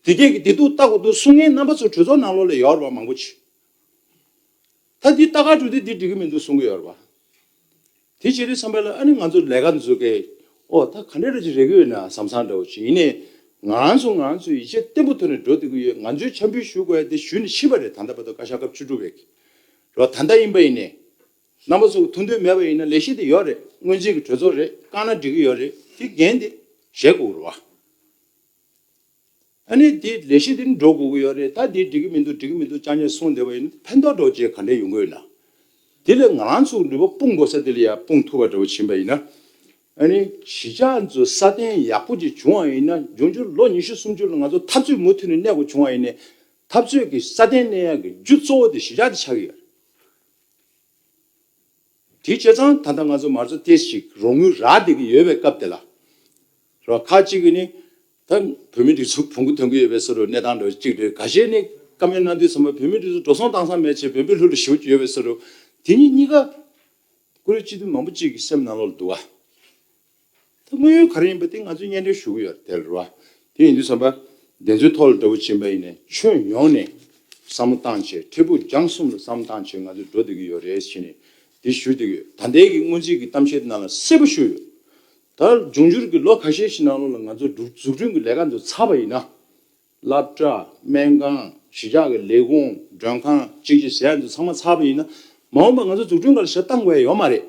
དེ་གས་ཀྱི་བདེ་སྡུག་ལྟ་དགོས་འདུག་གསུང་མཁན་རྣམ་པ་ཚོ་གྲོས་ཚོགས་ནང་ལོགས་ལ་ཡོད་རེད་བ། མང་པོ་ཅིག་ད་འདི་ལྟ་ག་འགྲོ་དུས་འདི་འགྲིག་གི་མི་འདུག་གསུང་གི་ཡོད་རེད་བ། དེ་བྱེད་དུས་ཙམ་པ་ལ་ཨ་ནི་ང་ཚོ་ལས་ཀ་འཛུགས་མཁན། ཨོ་ད་ག་འདྲ་རེ་ཅིག་རེག་གི་ཡོད་ན་བསམ་བསམ་འདྲ་བོ་ཅིག་ཡིན་ནའི། ང་རང་ཚོ་ང་རང་ཚོའི་ཡིད་ཆེས་བརྟན་པོ་ཐོག་ནས་འགྲོ་བསྡད་ཀྱི་ཡོད། ང་ཚོས་འཆམ་མཐུན་ཞུ་དགོས་ཡ་དེ་ཞུས་ནས་ཕྱིན་པ་རེད། ད་ལྟ་བར་དུ་བཀའ་ཤག་སྐབས་བཅུ་དྲུག་པའི་རེད་བ། ད་ལྟ་ཡིན་པ་ཡིན་ནའི། རྣམ་པ་ཚོ་གི་ཐུགས་འདུན་མེད་པ་ཡིན་ན་ལས་གཞི་དེ་ཡོད་རེད། སྔོན་རྩིས་ཀྱི་གྲོས་ཚོགས་རེད། བཀག་ན་འགྲིག་གི་ཡོད་རེད། དེ་འགན་དེ་བཞེས་དགོས་རེད་བ། ཨ་ནི་དེ་ལས་གཞི་དེ་ནི་འགྲོ་དགོས་ཀྱི་ཡོད་རེད། ད་དེ་འགྲིག་གི་མི་འདུག་འགྲིག་གི་མི་འདུག་ཅང་ཅང་གསུངས་བསྡད་པ་ཡིན་ན་ཕན་ཐོགས་འདྲ་བོ་ཅིག་ག་འདྲ་ཡོང་གི་ཡོད་ན། དེ་ལས་ང་རང་ཚོ་ནུས་པ་སྤུངས་དགོས་ས་དེ་ལ་ཡ་སྤུངས་ཐུབ་པ་འདྲ་བོ་ཕྱིན་པ་ཡིན་ན། ཨ་ནི་གཞིས་ཆགས་ཚོ་སྲ་བརྟན་ཡག་པོ་ཅིག་བྱུང་བ་ཡིན་ན། འབྱུང་འགྱུར་ལོ་ཉི་ཤུ་སུམ་ཅུ་ལ་ང་ཚོ་འཐབ་རྩོད་མུ་མཐུད་ནས་གནས་དགོས་བྱུང་བ་ཡིན་ནའི། འཐབ་རྩོད་ཀྱི་སྲ་བརྟན་གནས་ཡག་གི་རྒྱུ་གཙོ་བོ་དེ་གཞིས་ཆགས་དེ་ཆགས་ཀྱི་ཡོད་རེད། དེ་བྱས་ཙང་ད་ལྟ་ང་ཚོ་མར་ཚོ་ཏོག་ཙམ་ཅིག་རོགས་དངུལ་རག་བསྡད་ཀྱི་ཡོད་པའི་སྐབས་དེ་ལ། རོགས་ཁ་ཅིག་གིས་ནི་ད་བོད་མིའི་སྒྲིག་འཛུགས་བོང་གུ་ཐོན་གྱི་ཡོད་པའི་བཟོ་འདྲ་གནས་སྟངས་འདྲ་ཅིག་རེད། ཁ་ཤས་ནི་བཀའ་མོལ་གནང་དུས་ཙམ་པ་བོད་མིའི་སྒྲིག་འཛུགས་འགྲོ་སོང་བཏང་ས་མེད་བྱས། བོད་མི་ལྷུ་ལྷུ་ཞེ་པོ་ཅིག་ཡོད་པའི་བཟོ་འདྲ། དེ་གཉིས་གཉིས་ཀ་ཀུ་རེ་སྤྱི་འཐུས་མང་པོ་གཅིག་གི་སེམས་ནང་ལོགས་ལ་འདུག་ག་ད་དངོས་ཡོད་ག་རེ་ཡིན་པ་དེ་ང་ཚོས་སྙན་སྒྲོན་ཞུ་གི་ཡོད་རེད་དེ་རེད་བ། དེ་ཡིན་དུས་ཙམ་པ་བདེན་རྫུན་ཐོག་ལ་འདྲ་བོ་ཕྱིན་པ་ཡིན་ནའི་ཁྱོན་ཡོངས་ནས་བསམ་བློ་བཏང་བྱས། འཕྲལ་ཕུགས་རྒྱང་གསུམ་ལ་བསམ་བློ་བཏང་བྱས་ང་ཚོས་འགྲོ་བསྡད་ཀྱི་ཡོད་རེད་ཟེར་ནས་འདི་ཞུ་བསྡད་ཀྱི་ཡོད། ད་ལྟའི་གི་སྔོན་རྩིས་ཀྱི་གཏམ་བཤད་ནང་ལ་གསལ་པོ་ཞུས་ཡོད། ད་འབྱུང་འགྱུར་གྱི་ལོ་ཁ་ཤས་ཤིག་ནང་ལོགས་ལ་ང་ཚོ་འཛུགས་སྐྲུན་གྱི་ལས་ཀ་ཚོ་ཚར་བ་ཡིན་ན། སློབ་གྲྭ། སྨན་ཁང་། གཞིས་ཆགས་ཀྱི་ལས་ཁུངས། མགྲོན་ཁང་། གཅིག་གཅིག་ཟེར་ཡ་ཚོ་ཚང་མ་ཚར་བ་ཡིན་ན། མ་འོངས་པ་ང་ཚོ་འཛུགས་སྐྲུན་སྒང་ལ་ཞེ་དྲག་བཏང་དགོས་ཡ་ཡོད་མ་རེད།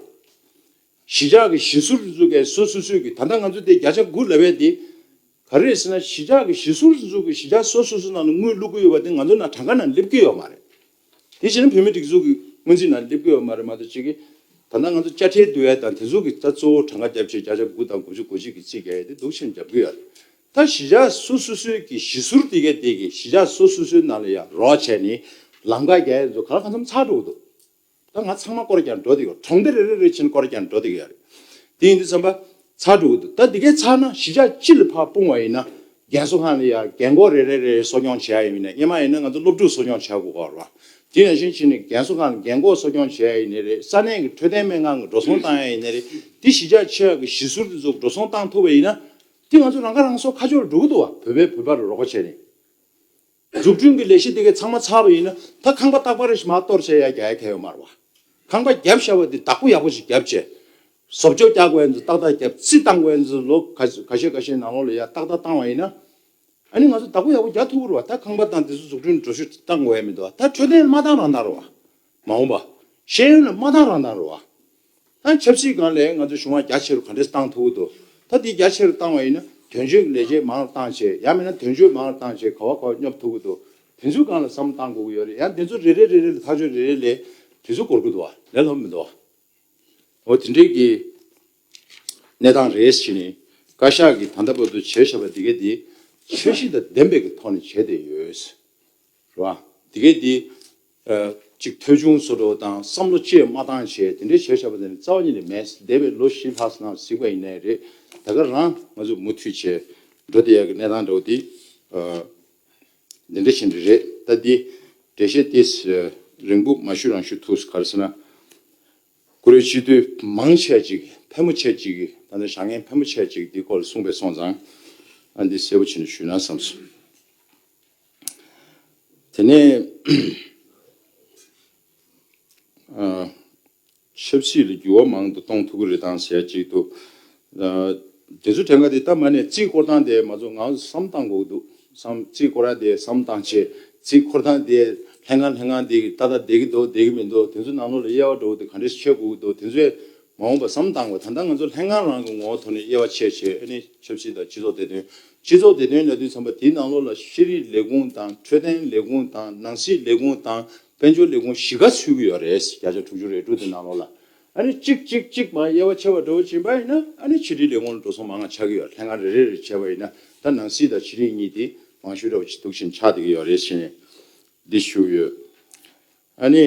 གཞིས་ཆགས་ཀྱི་གཞིས་ཟུར་ཚོ་གིས་སོ་སོ་སོའི་གི་ད་ལྟ་ང་ཚོ་དེ་བརྒྱ་ཆ་དགུ་ལབ་པ་དེ་ག་རེ་རེད་ཟེར་ན། གཞིས་ཆགས་ཀྱི་གཞིས་ཟུར་ཚོ་གིས་གཞིས་ཆགས་སོ་སོ་སོ་ནང་ལ་དངུལ་བླུག་གི་ཡོད་པ་དེ་ང་ཚོ་ནང་གྲངས་ཀ་ནང་སླེབས་ཀྱི་ཡོད་མ་རེད། དེ་བྱས་ན་བོད་མིའི་སྒྲིག་འཛུགས་ཀྱི་སྔོན་རྩིས་ནང་སླེབས་ཀྱི་ཡོད་མ་རེད་མ་གཏོགས། གཅིག་གིས་ད་ལྟ་ང་ཚོ་དཔྱ་ཁྲལ་བསྡུ་ཡ་དང་དེ་ཚོ་གི་ད་གཙོ་བོ་གྲངས་ཀ་བརྒྱབ་བྱས་བརྒྱ་ཆ་དགུ་དང་དགུ་བཅུ་གོ་གཅིག་གི་རྩིས་རྒྱག་ཡ་དེ་འདུག་ཕྱིན་རྒྱབ་ཀྱི་ཡོད་རེད། ད་གཞིས་ཆགས་སོ་སོ་སོའི་གི་གཞིས་ཟུར་དེ་གའི་དེ་གི་གཞིས་ཆགས་སོ་སོ་སོའི་ནང་ལ་ཡ་རོགས་བྱས་ནས་ལམ་ཁ་རྒྱག་ཡ་ཚོ་ག་ལ་གང་འཚམ་ཚར་འགྲོ་གི་འདུག་ད་ང་ཚང་མ་སྐོར་རྒྱག་འགྲོ་བསྡད་ཡོད། གྲོང་སྡེ་རེ་རེ་རེ་བྱས་ནས་སྐོར་རྒྱག་འགྲོ་བསྡད་ཡོད་རེད། དེ་ཡིན་དུས་ཙམ་པ་ཚར་འགྲོ་གི་འདུག་ད་འདི་གའི་ཚར་ན་གཞིས་ཆགས་སྤྱི་ལ་ཕར་སྤུངས་པ་ཡིན་ན་རྒན་གསོ་ཁང་ལ་ཡ་རྒན་འཁོགས་རེ་རེ་རེ་གསོ་སྐྱོང་བྱེད་ཡ་ཡིན་ན། སྔོན་མ་ཡིན་ན་ང་ཚོ་སློབ་ཕྲུག་གསོ་སྐྱོང་བྱེད་དགོས་ཀྱི་ཡོད་རེད་བ། དེ་ནང་བཞིན་བྱས་ནས་རྒན་གསོ་ཁང་ལ་རྒན་འཁོགས་གསོ་སྐྱོང་བྱེད་ཡ་ཡིན་ནའི་རེད། ས་གནས་ཀྱི་འཕྲོད་བསྟེན་སྨན་ཁང་གི་འགྲོ་སོང་བཏང་ཡ་ཡིན་ནའི་རེད། དེ་གཞིས་ཆགས་ཆེ་བ་གི་གཞིས་ཟུར་དེ་ཚོ་འགྲོ་སོང་བཏང་ཐུབ་པ་ཡིན་ན། དེ་ང་ཚོ་རང་ཁ་རང་གསོ་ཁ་ཕྱོགས་ལ་འགྲོ་གི་འདུག་བ། བོད་པས་བོད་པ་ལ་རོགས་པ་བྱས་ནས། འཛུགས་སྐྲུན་གྱི་ལས་གཞི་དེ་གའི་ཚང་མ་ཚར་བ་ཡིན་ན། ད་ཁང་པ་རྟག་པར་ཞིག་མར་གཏོར་བྱས་ཡ་རྒྱག་ཡ་གལ་ཡོད་མ་རེད་བ། ཁང་པ་བརྒྱབ་བཞག་པ་དེ་བདག་པོ་ཡག་པོ་ཞིག་བརྒྱབ་བྱས། བཟོ་བཅོས་རྒྱག་དགོས་ཡ་ཚོ་ཏག་ཏག་བརྒྱབ། རྩིས་བཏང་དགོས་ཡ་ཚོ་ལོ་ཁ་ཁ་ཤས་ཁ་ཤས་ནང་ལོགས་ལ་ཡ་ཏག་ཏག་བཏང་བ་ཡིན་ན། ཨ་ནི་ང་ཚོ་བདག་པོ་ཡག་པོ་རྒྱག་ཐུབ་ཀྱི་རེད་བ། ད་ཁང་པ་དང་དེ་ཚོ་འཛུགས་སྐྲུན་འགྲོ་ཤུགས་བཏང་དགོས་ཡ་མི་འདུག་བ། ད་འཕྲོད་བསྟེན་མ་བཏང་རང་བཏང་རེད་བ། མ་འོངས་པ། ཤེས་ཡོན་ལ་མ་བཏང་རང་བཏང་རེད་བ། ད་ཆབ་སྲིད་སྒང་ལ་ང་ཚོ་གཞུང་བ་རྒྱ་ཆེ་རུ་ག་འདྲས་བཏང་ཐུབ་ཀྱི་འདུག་ད་དེ་རྒྱ་ཆེ་རུ་བཏང་བ་ཡིན་ན་དོན་གཅོད་ཀྱི་ལས་བྱེད་མང་རུ་བཏང་བྱས། ཡང་མིན་ན་དོན་གཅོད་མང་རུ་བཏང་བྱས། ག་བ་ག་བ་སྙོབ་ཐུབ་ཀྱི་འདུག་དེ་ཚོའི་སྒང་ལ་བསམ་བློ་བཏང་དགོས་ཀྱི་ཡོད་རེད། ཡང་དེ་ཚོ་རེ་རེ་རེ་རེ་ལ་ཐག་གཅོད་རེ་རེ་ལ་དུས་ཚོད་འགོར་གྱི་འདུག་བ། ལས་སླ་པོ་མི་འདུག་བ། འོ་དེ་འདྲའི་གི་གནས་སྟངས་རེད་ཟེར་ནས། བཀའ་ཤག་གིས་ད་ལྟ་བར་དུ་བྱས་བཞག་པ་འདི་ག་དེ་འཆར་གཞི་དང་ལྡན་པའི་གི་ཐོག་ནས་བྱས་བསྡད་ཡོད། རེད་བ། འདི་ག་དེ་ཨ་གཅིག་ཐོས་བྱུང་བཟོ་འདྲ་དང་བསམ་བློ་ཅི་ཡང་མ་བཏང་བྱས་དེ་འདྲའི་བྱས་བཞག་པ་དེ་ནི་རྩ་བ་ཉིད་ནས་མེད། འདས་པའི་ལོ་བཞི་ལྷག་ཙམ་ནང་གཟིགས་པ་ཡིན་ནའི་རེད། ད་ག་རང་ང་ཚོ་མུ་མཐུད་བྱས་འགྲོ་བསྡད་ཡག་གི་གནས་སྟངས་འདྲ་བོ་དེ་ཨ་འདི་འདྲ་ཞིག་རེད། ད་འདི་འགྲེལ་བཤད་དེ་རིང་པོ་མ་ཞུ་རང་ཞུ་ཐུབ། ག་རེ་ཟེར་ན། ཀུ་རེ་སྤྱི་འཐུས་མང་ཆེ་ཅིག་ཕལ་མོ་ཆེ་ཅིག་གིས། ད་ནི་བྱ་ངན་ཕལ་མོ་ཆེ་ཅིག་འདི་སྐོར་ལ་གསུངས་པས་སོང་ཙང་། ཨ་འདི་གསལ་པོ་བྱས་ནས་ཞུས་ན་བསམས་སོང་། དེ་ནས་ཨ་ཆབ་སྲིད་ལ་འགྱུར་བ་མང་དུ་གཏོང་ཐུབ་ཀྱི་རེད་དང་ཟེར་ཡ་ཅིག་འདུག་ཨ་དེ་ཚོ་དྲན་ག་དེ་ད་མ་ནས་རྩིས་སྐོར་སྟངས་དེ་མ་ཚོ་ང་བསམ་བཏང་དགོས་ཀྱི་འདུག་བསམ། རྩིས་སྐོར་ར་དེ་བསམ་བཏང་བྱས། རྩིས་འཁོར་སྟངས་དེ་ལྷན་ཁང་ལྷན་ཁང་དེ་ཏག་ཏག་བསྡད་ཀྱི་འདུག་བསྡད་ཀྱི་མི་འདུག་དེ་ཚོ་ནང་ལོགས་ལ་དབྱེ་བ་འདྲ་བོ་དེ་ག་འདྲས་ཕྱེ་དགོས་ཀྱི་འདུག་དེ་ཚོས་མ་འོངས་པ་བསམ་བཏང་དགོས། ད་ལྟ་ང་ཚོ་ལྷན་ཁང་རང་གི་ངོ་བོ་ཐོག་ནས་དབྱེ་བ་ཕྱེ་བྱས། ཨ་ནི་ཆབ་སྲིད་དང་སྤྱི་ཚོགས་བདེ་དོན། སྤྱི་ཚོགས་བདེ་དོན་ལབ་དུས་ཙམ་པ་དེའི་ནང་ལོགས་ལ་ཤེས་རིག་ལས་ཁུངས་དང་། འཕྲོད་བསྟེན་ལས་ཁུངས་དང་། ནང་སྲིད་ལས་ཁུངས་དང་། དཔལ་འབྱོར་ལས་ཁུངས་བཞི་ཀ་ཚུད་ཀྱི་ཡོད་རེད། བརྒྱ་ཆ་དྲུག་ཅུ་རེ་དྲུག་དེ་ནང་ལོགས་ལ། ཨ་ནི་གཅིག་གཅིག་གཅིག་མར་དབྱེ་བ་ཕྱེ་བ་འདྲ་བོ་ཕྱིན་པ་ཡིན་ན། ཨ་ནི་ཕྱི་དྲིལ་ལས་ཁུངས་ལ་འགྲོ་སོང་མང་ང་ཆགས་ཀྱི་ཡོད། ལྷན་ཁང་རེ་རེ་རེ་བྱས་པ་ཡིན་ན། ད་ནང་སྲིད་དང་ཕྱི་དྲིལ་གཉིས་དེ་མང་ཤོས་འདྲ་བོ་ཅིག་འདུག་བཞིན་ཆགས་བསྡད་ཀྱི་ཡོད་རེད་ཟེར་ནས་འདི་ཞུ་གི་ཡོད། ཨ་ནི་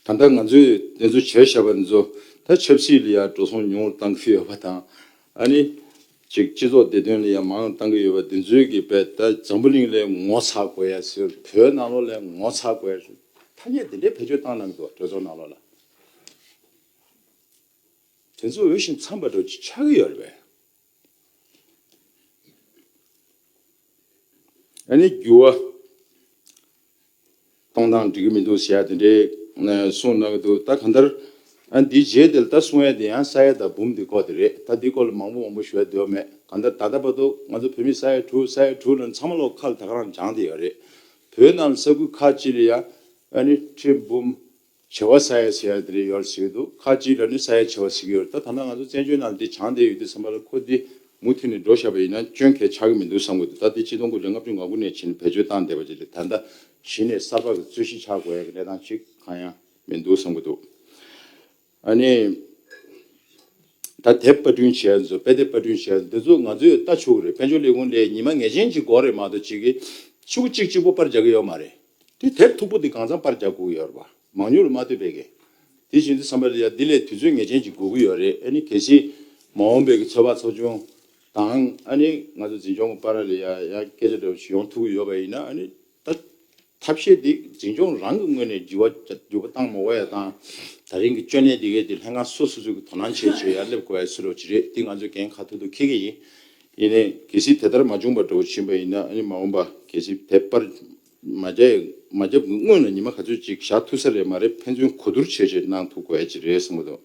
ད་ལྟ་ང་ཚོས་དེ་ཚོ་བྱས་བཞག་པ་འདི་ཚོ་ད་ཆབ་སྲིད་ལ་ཡང་འགྲོ་སོང་ཉུང་རུ་བཏང་གི་ཡོད་པ་དང་། ཨ་ནི་ཅིག་སྤྱི་ཚོགས་བདེ་དོན་ལ་ཡང་མང་རུ་བཏང་གི་ཡོད་པ་འདི་ཚོའི་གི་དཔེ་ད་འཛམ་བུ་གླིང་ལ་ངོ་ཚ་དགོས་ཡ་ཟེར། བོད་ནང་ལོགས་ལ་ངོ་ཚ་དགོས་ཡ་ཟེར། ཐ་སྙད་འདི་འདྲའི་བེད་སྤྱོད་བཏང་གནང་གི་འདུག་གྲོས་ཚོགས་ནང་ལོགས་ལ། དེ་ཚོ་འོས་ཤིང་འཚམས་པ་འདྲ་ཅིག་ཆགས་ཀྱི་ཡོད་རེད་པས། ཨ་ནི་འགྱུར་བ་གཏོང་སྟངས་འགྲིག་གི་མི་འདུག་ཟེར་ཡ་དེ་འདྲའི་གསུངས་གནང་གི་འདུག་ད་གང་ལྟར་ཨ་འདི་རྗེས་དེ་ལ་ད་གསུང་ཡ་དེ་ཡང་ས་ཡ་དང་འབུམ་དེ་སྐོར་དེ་རེད། ད་འདི་སྐོར་ལ་མང་པོ་མང་པོ་ཞུ་ཡ་འདོད་མེད། གང་ལྟར་ད་ལྟ་བར་དུ་ང་ཚོ་བོད་མི་ས་ཡ་དྲུག་ས་ཡ་དྲུག་ལ་ཚང་མ་ལོག་ཁ་ལ་ད་ག་རང་སྦྱངས་བསྡད་ཡོད་རེད། བོད་ནང་ལ་ས་ཁུལ་ཁག་ཅིག་ལ་ཡ་ཨ་ནི་ཁྲི་འབུམ་བྱེ་བ་ས་ཡ་ཟེར་ཡ་དེ་རེད་ཡོད་ཟེར་གི་འདུག་ཁག་ཅིག་ལ་ནི་ས་ཡ་བྱེ་བ་ཟེར་གི་ཡོད་རེད། ད་ད་ལྟ་ང་ཚོ་བཙན་བྱོལ་ནང་འདི་སྦྱངས་བསྡད་ཡོད་དུས་ཙམ་པ་ལ་ཁོ་འདི་མུ་མཐུད་ནས་འགྲོ་བཞག་པ་ཡིན་ན་སྐྱོན་གལ་ཆགས་ཀྱི་མི་འདུག་བསམ་གི་འདུག་ད་འདི་ཆིག་སྟོང་དགུ་བརྒྱ་ལྔ་བཅུ་ང་དགུ་ནས་ཕྱིན་བེད་སྤྱོད་བཏང་བསྡད་པ་ཅིག་རེད། ད་ལྟ་གཞི་ནས་གསར་པ་གི་རྩོད་གཞི་ཆགས་དགོས་ཡ་གི་གནས་སྟངས་ཅིག་གང་ཡང་མི་འདུག་བསམ་གི་འདུག་ཨ་ནི་ད་དེབ་པར་སྐྲུན་བྱས་ཚོ། དཔེ་དེབ་པར་སྐྲུན་བྱས་ཚོ། འདི་ཚོ་ང་ཚོས་ལྟ་ཆོག་གི་རེད། དཔལ་འབྱོར་ལས་ཁུངས་ལས་ཉི་མ་ངེས་ཅན་ཅིག་དགོས་རེད་མ་གཏོགས་ཅིག་གིས་ཆུ་ཚོད་གཅིག་གཅིག་པོ་པར་རྒྱག་གི་ཡོད་མ་རེད། དེ་དེབ་མཐུག་པོ་འདི་གང་འཚམ་པར་རྒྱག་དགོས་ཀྱི་ཡོད་རེད་པ། མང་ཉུང་ལ་མ་ལྟོས་པའི་གི། དེ་བཞིན་དུ་བསམ་པ་ལ་ཡ་འདི་ལས་དུས་ཚོད་ངེས་ཅན་ཅིག་དགོས་ཀྱི་ཡོད་རེད། ཨ་ནི་གལ་སྲིད་མ་འོངས་པའི་གི་ཚོད་དཔག་ཚོགས་ཆུང་དང་ཨ་ནི་ང་ཚོ་འཛིན་སྐྱོང་གི་བར་ལ་ཡ་ཡ་སྐད་ཆ་འདྲ་བོ་ཞིག་ཡོང་ཐུབ་ཀྱི་ཡོད་པ་ཡིན་ན། ཨ་ནི་ད་ ཐབས་ཤེས་འདི་འཛིན་སྐྱོང་རང་གི་ངོས་ནས་འགྱུར་བ་འགྱུར་བ་བཏང་མ་དགོས་ཡ་དང་། ད་རིང་གི་སྐྱོན་གནད་འདི་གའི་འདི་ལྷན་ཁང་སོ་སོ་སོ་གི་དོ་སྣང་བྱས་བྱས་ཡར་སླེབས་དགོས་ཡ་ཟེར་རོ་ཅི་རེད། འདི་ང་ཚོས་འགན་ཁ་ཐུག་ཐུག་འཁྱེར་གི་ཡིན། ཡིན་ནའི་གལ་སྲིད་དེ་ལྟར་མ་བྱུང་བ་འདྲ་བོ་ཕྱིན་པ་ཡིན་ན། ཨ་ནི་མ་འོངས་པ་གལ་སྲིད་དེ་པར་མ་རྒྱག་མ་རྒྱབ་ཀྱི་སྔོན་ལ་ཉི་མ་ག་ཚོད་ཅིག་བཞག་ཐུབ་ས་རེད་མ་རེད། ཕན་ཚུན་གོ་བསྡུར་བྱས་བྱས་གནང་ཐུབ་དགོས་ཡ་ཅིག་རེད་བསམ་གི་འདུག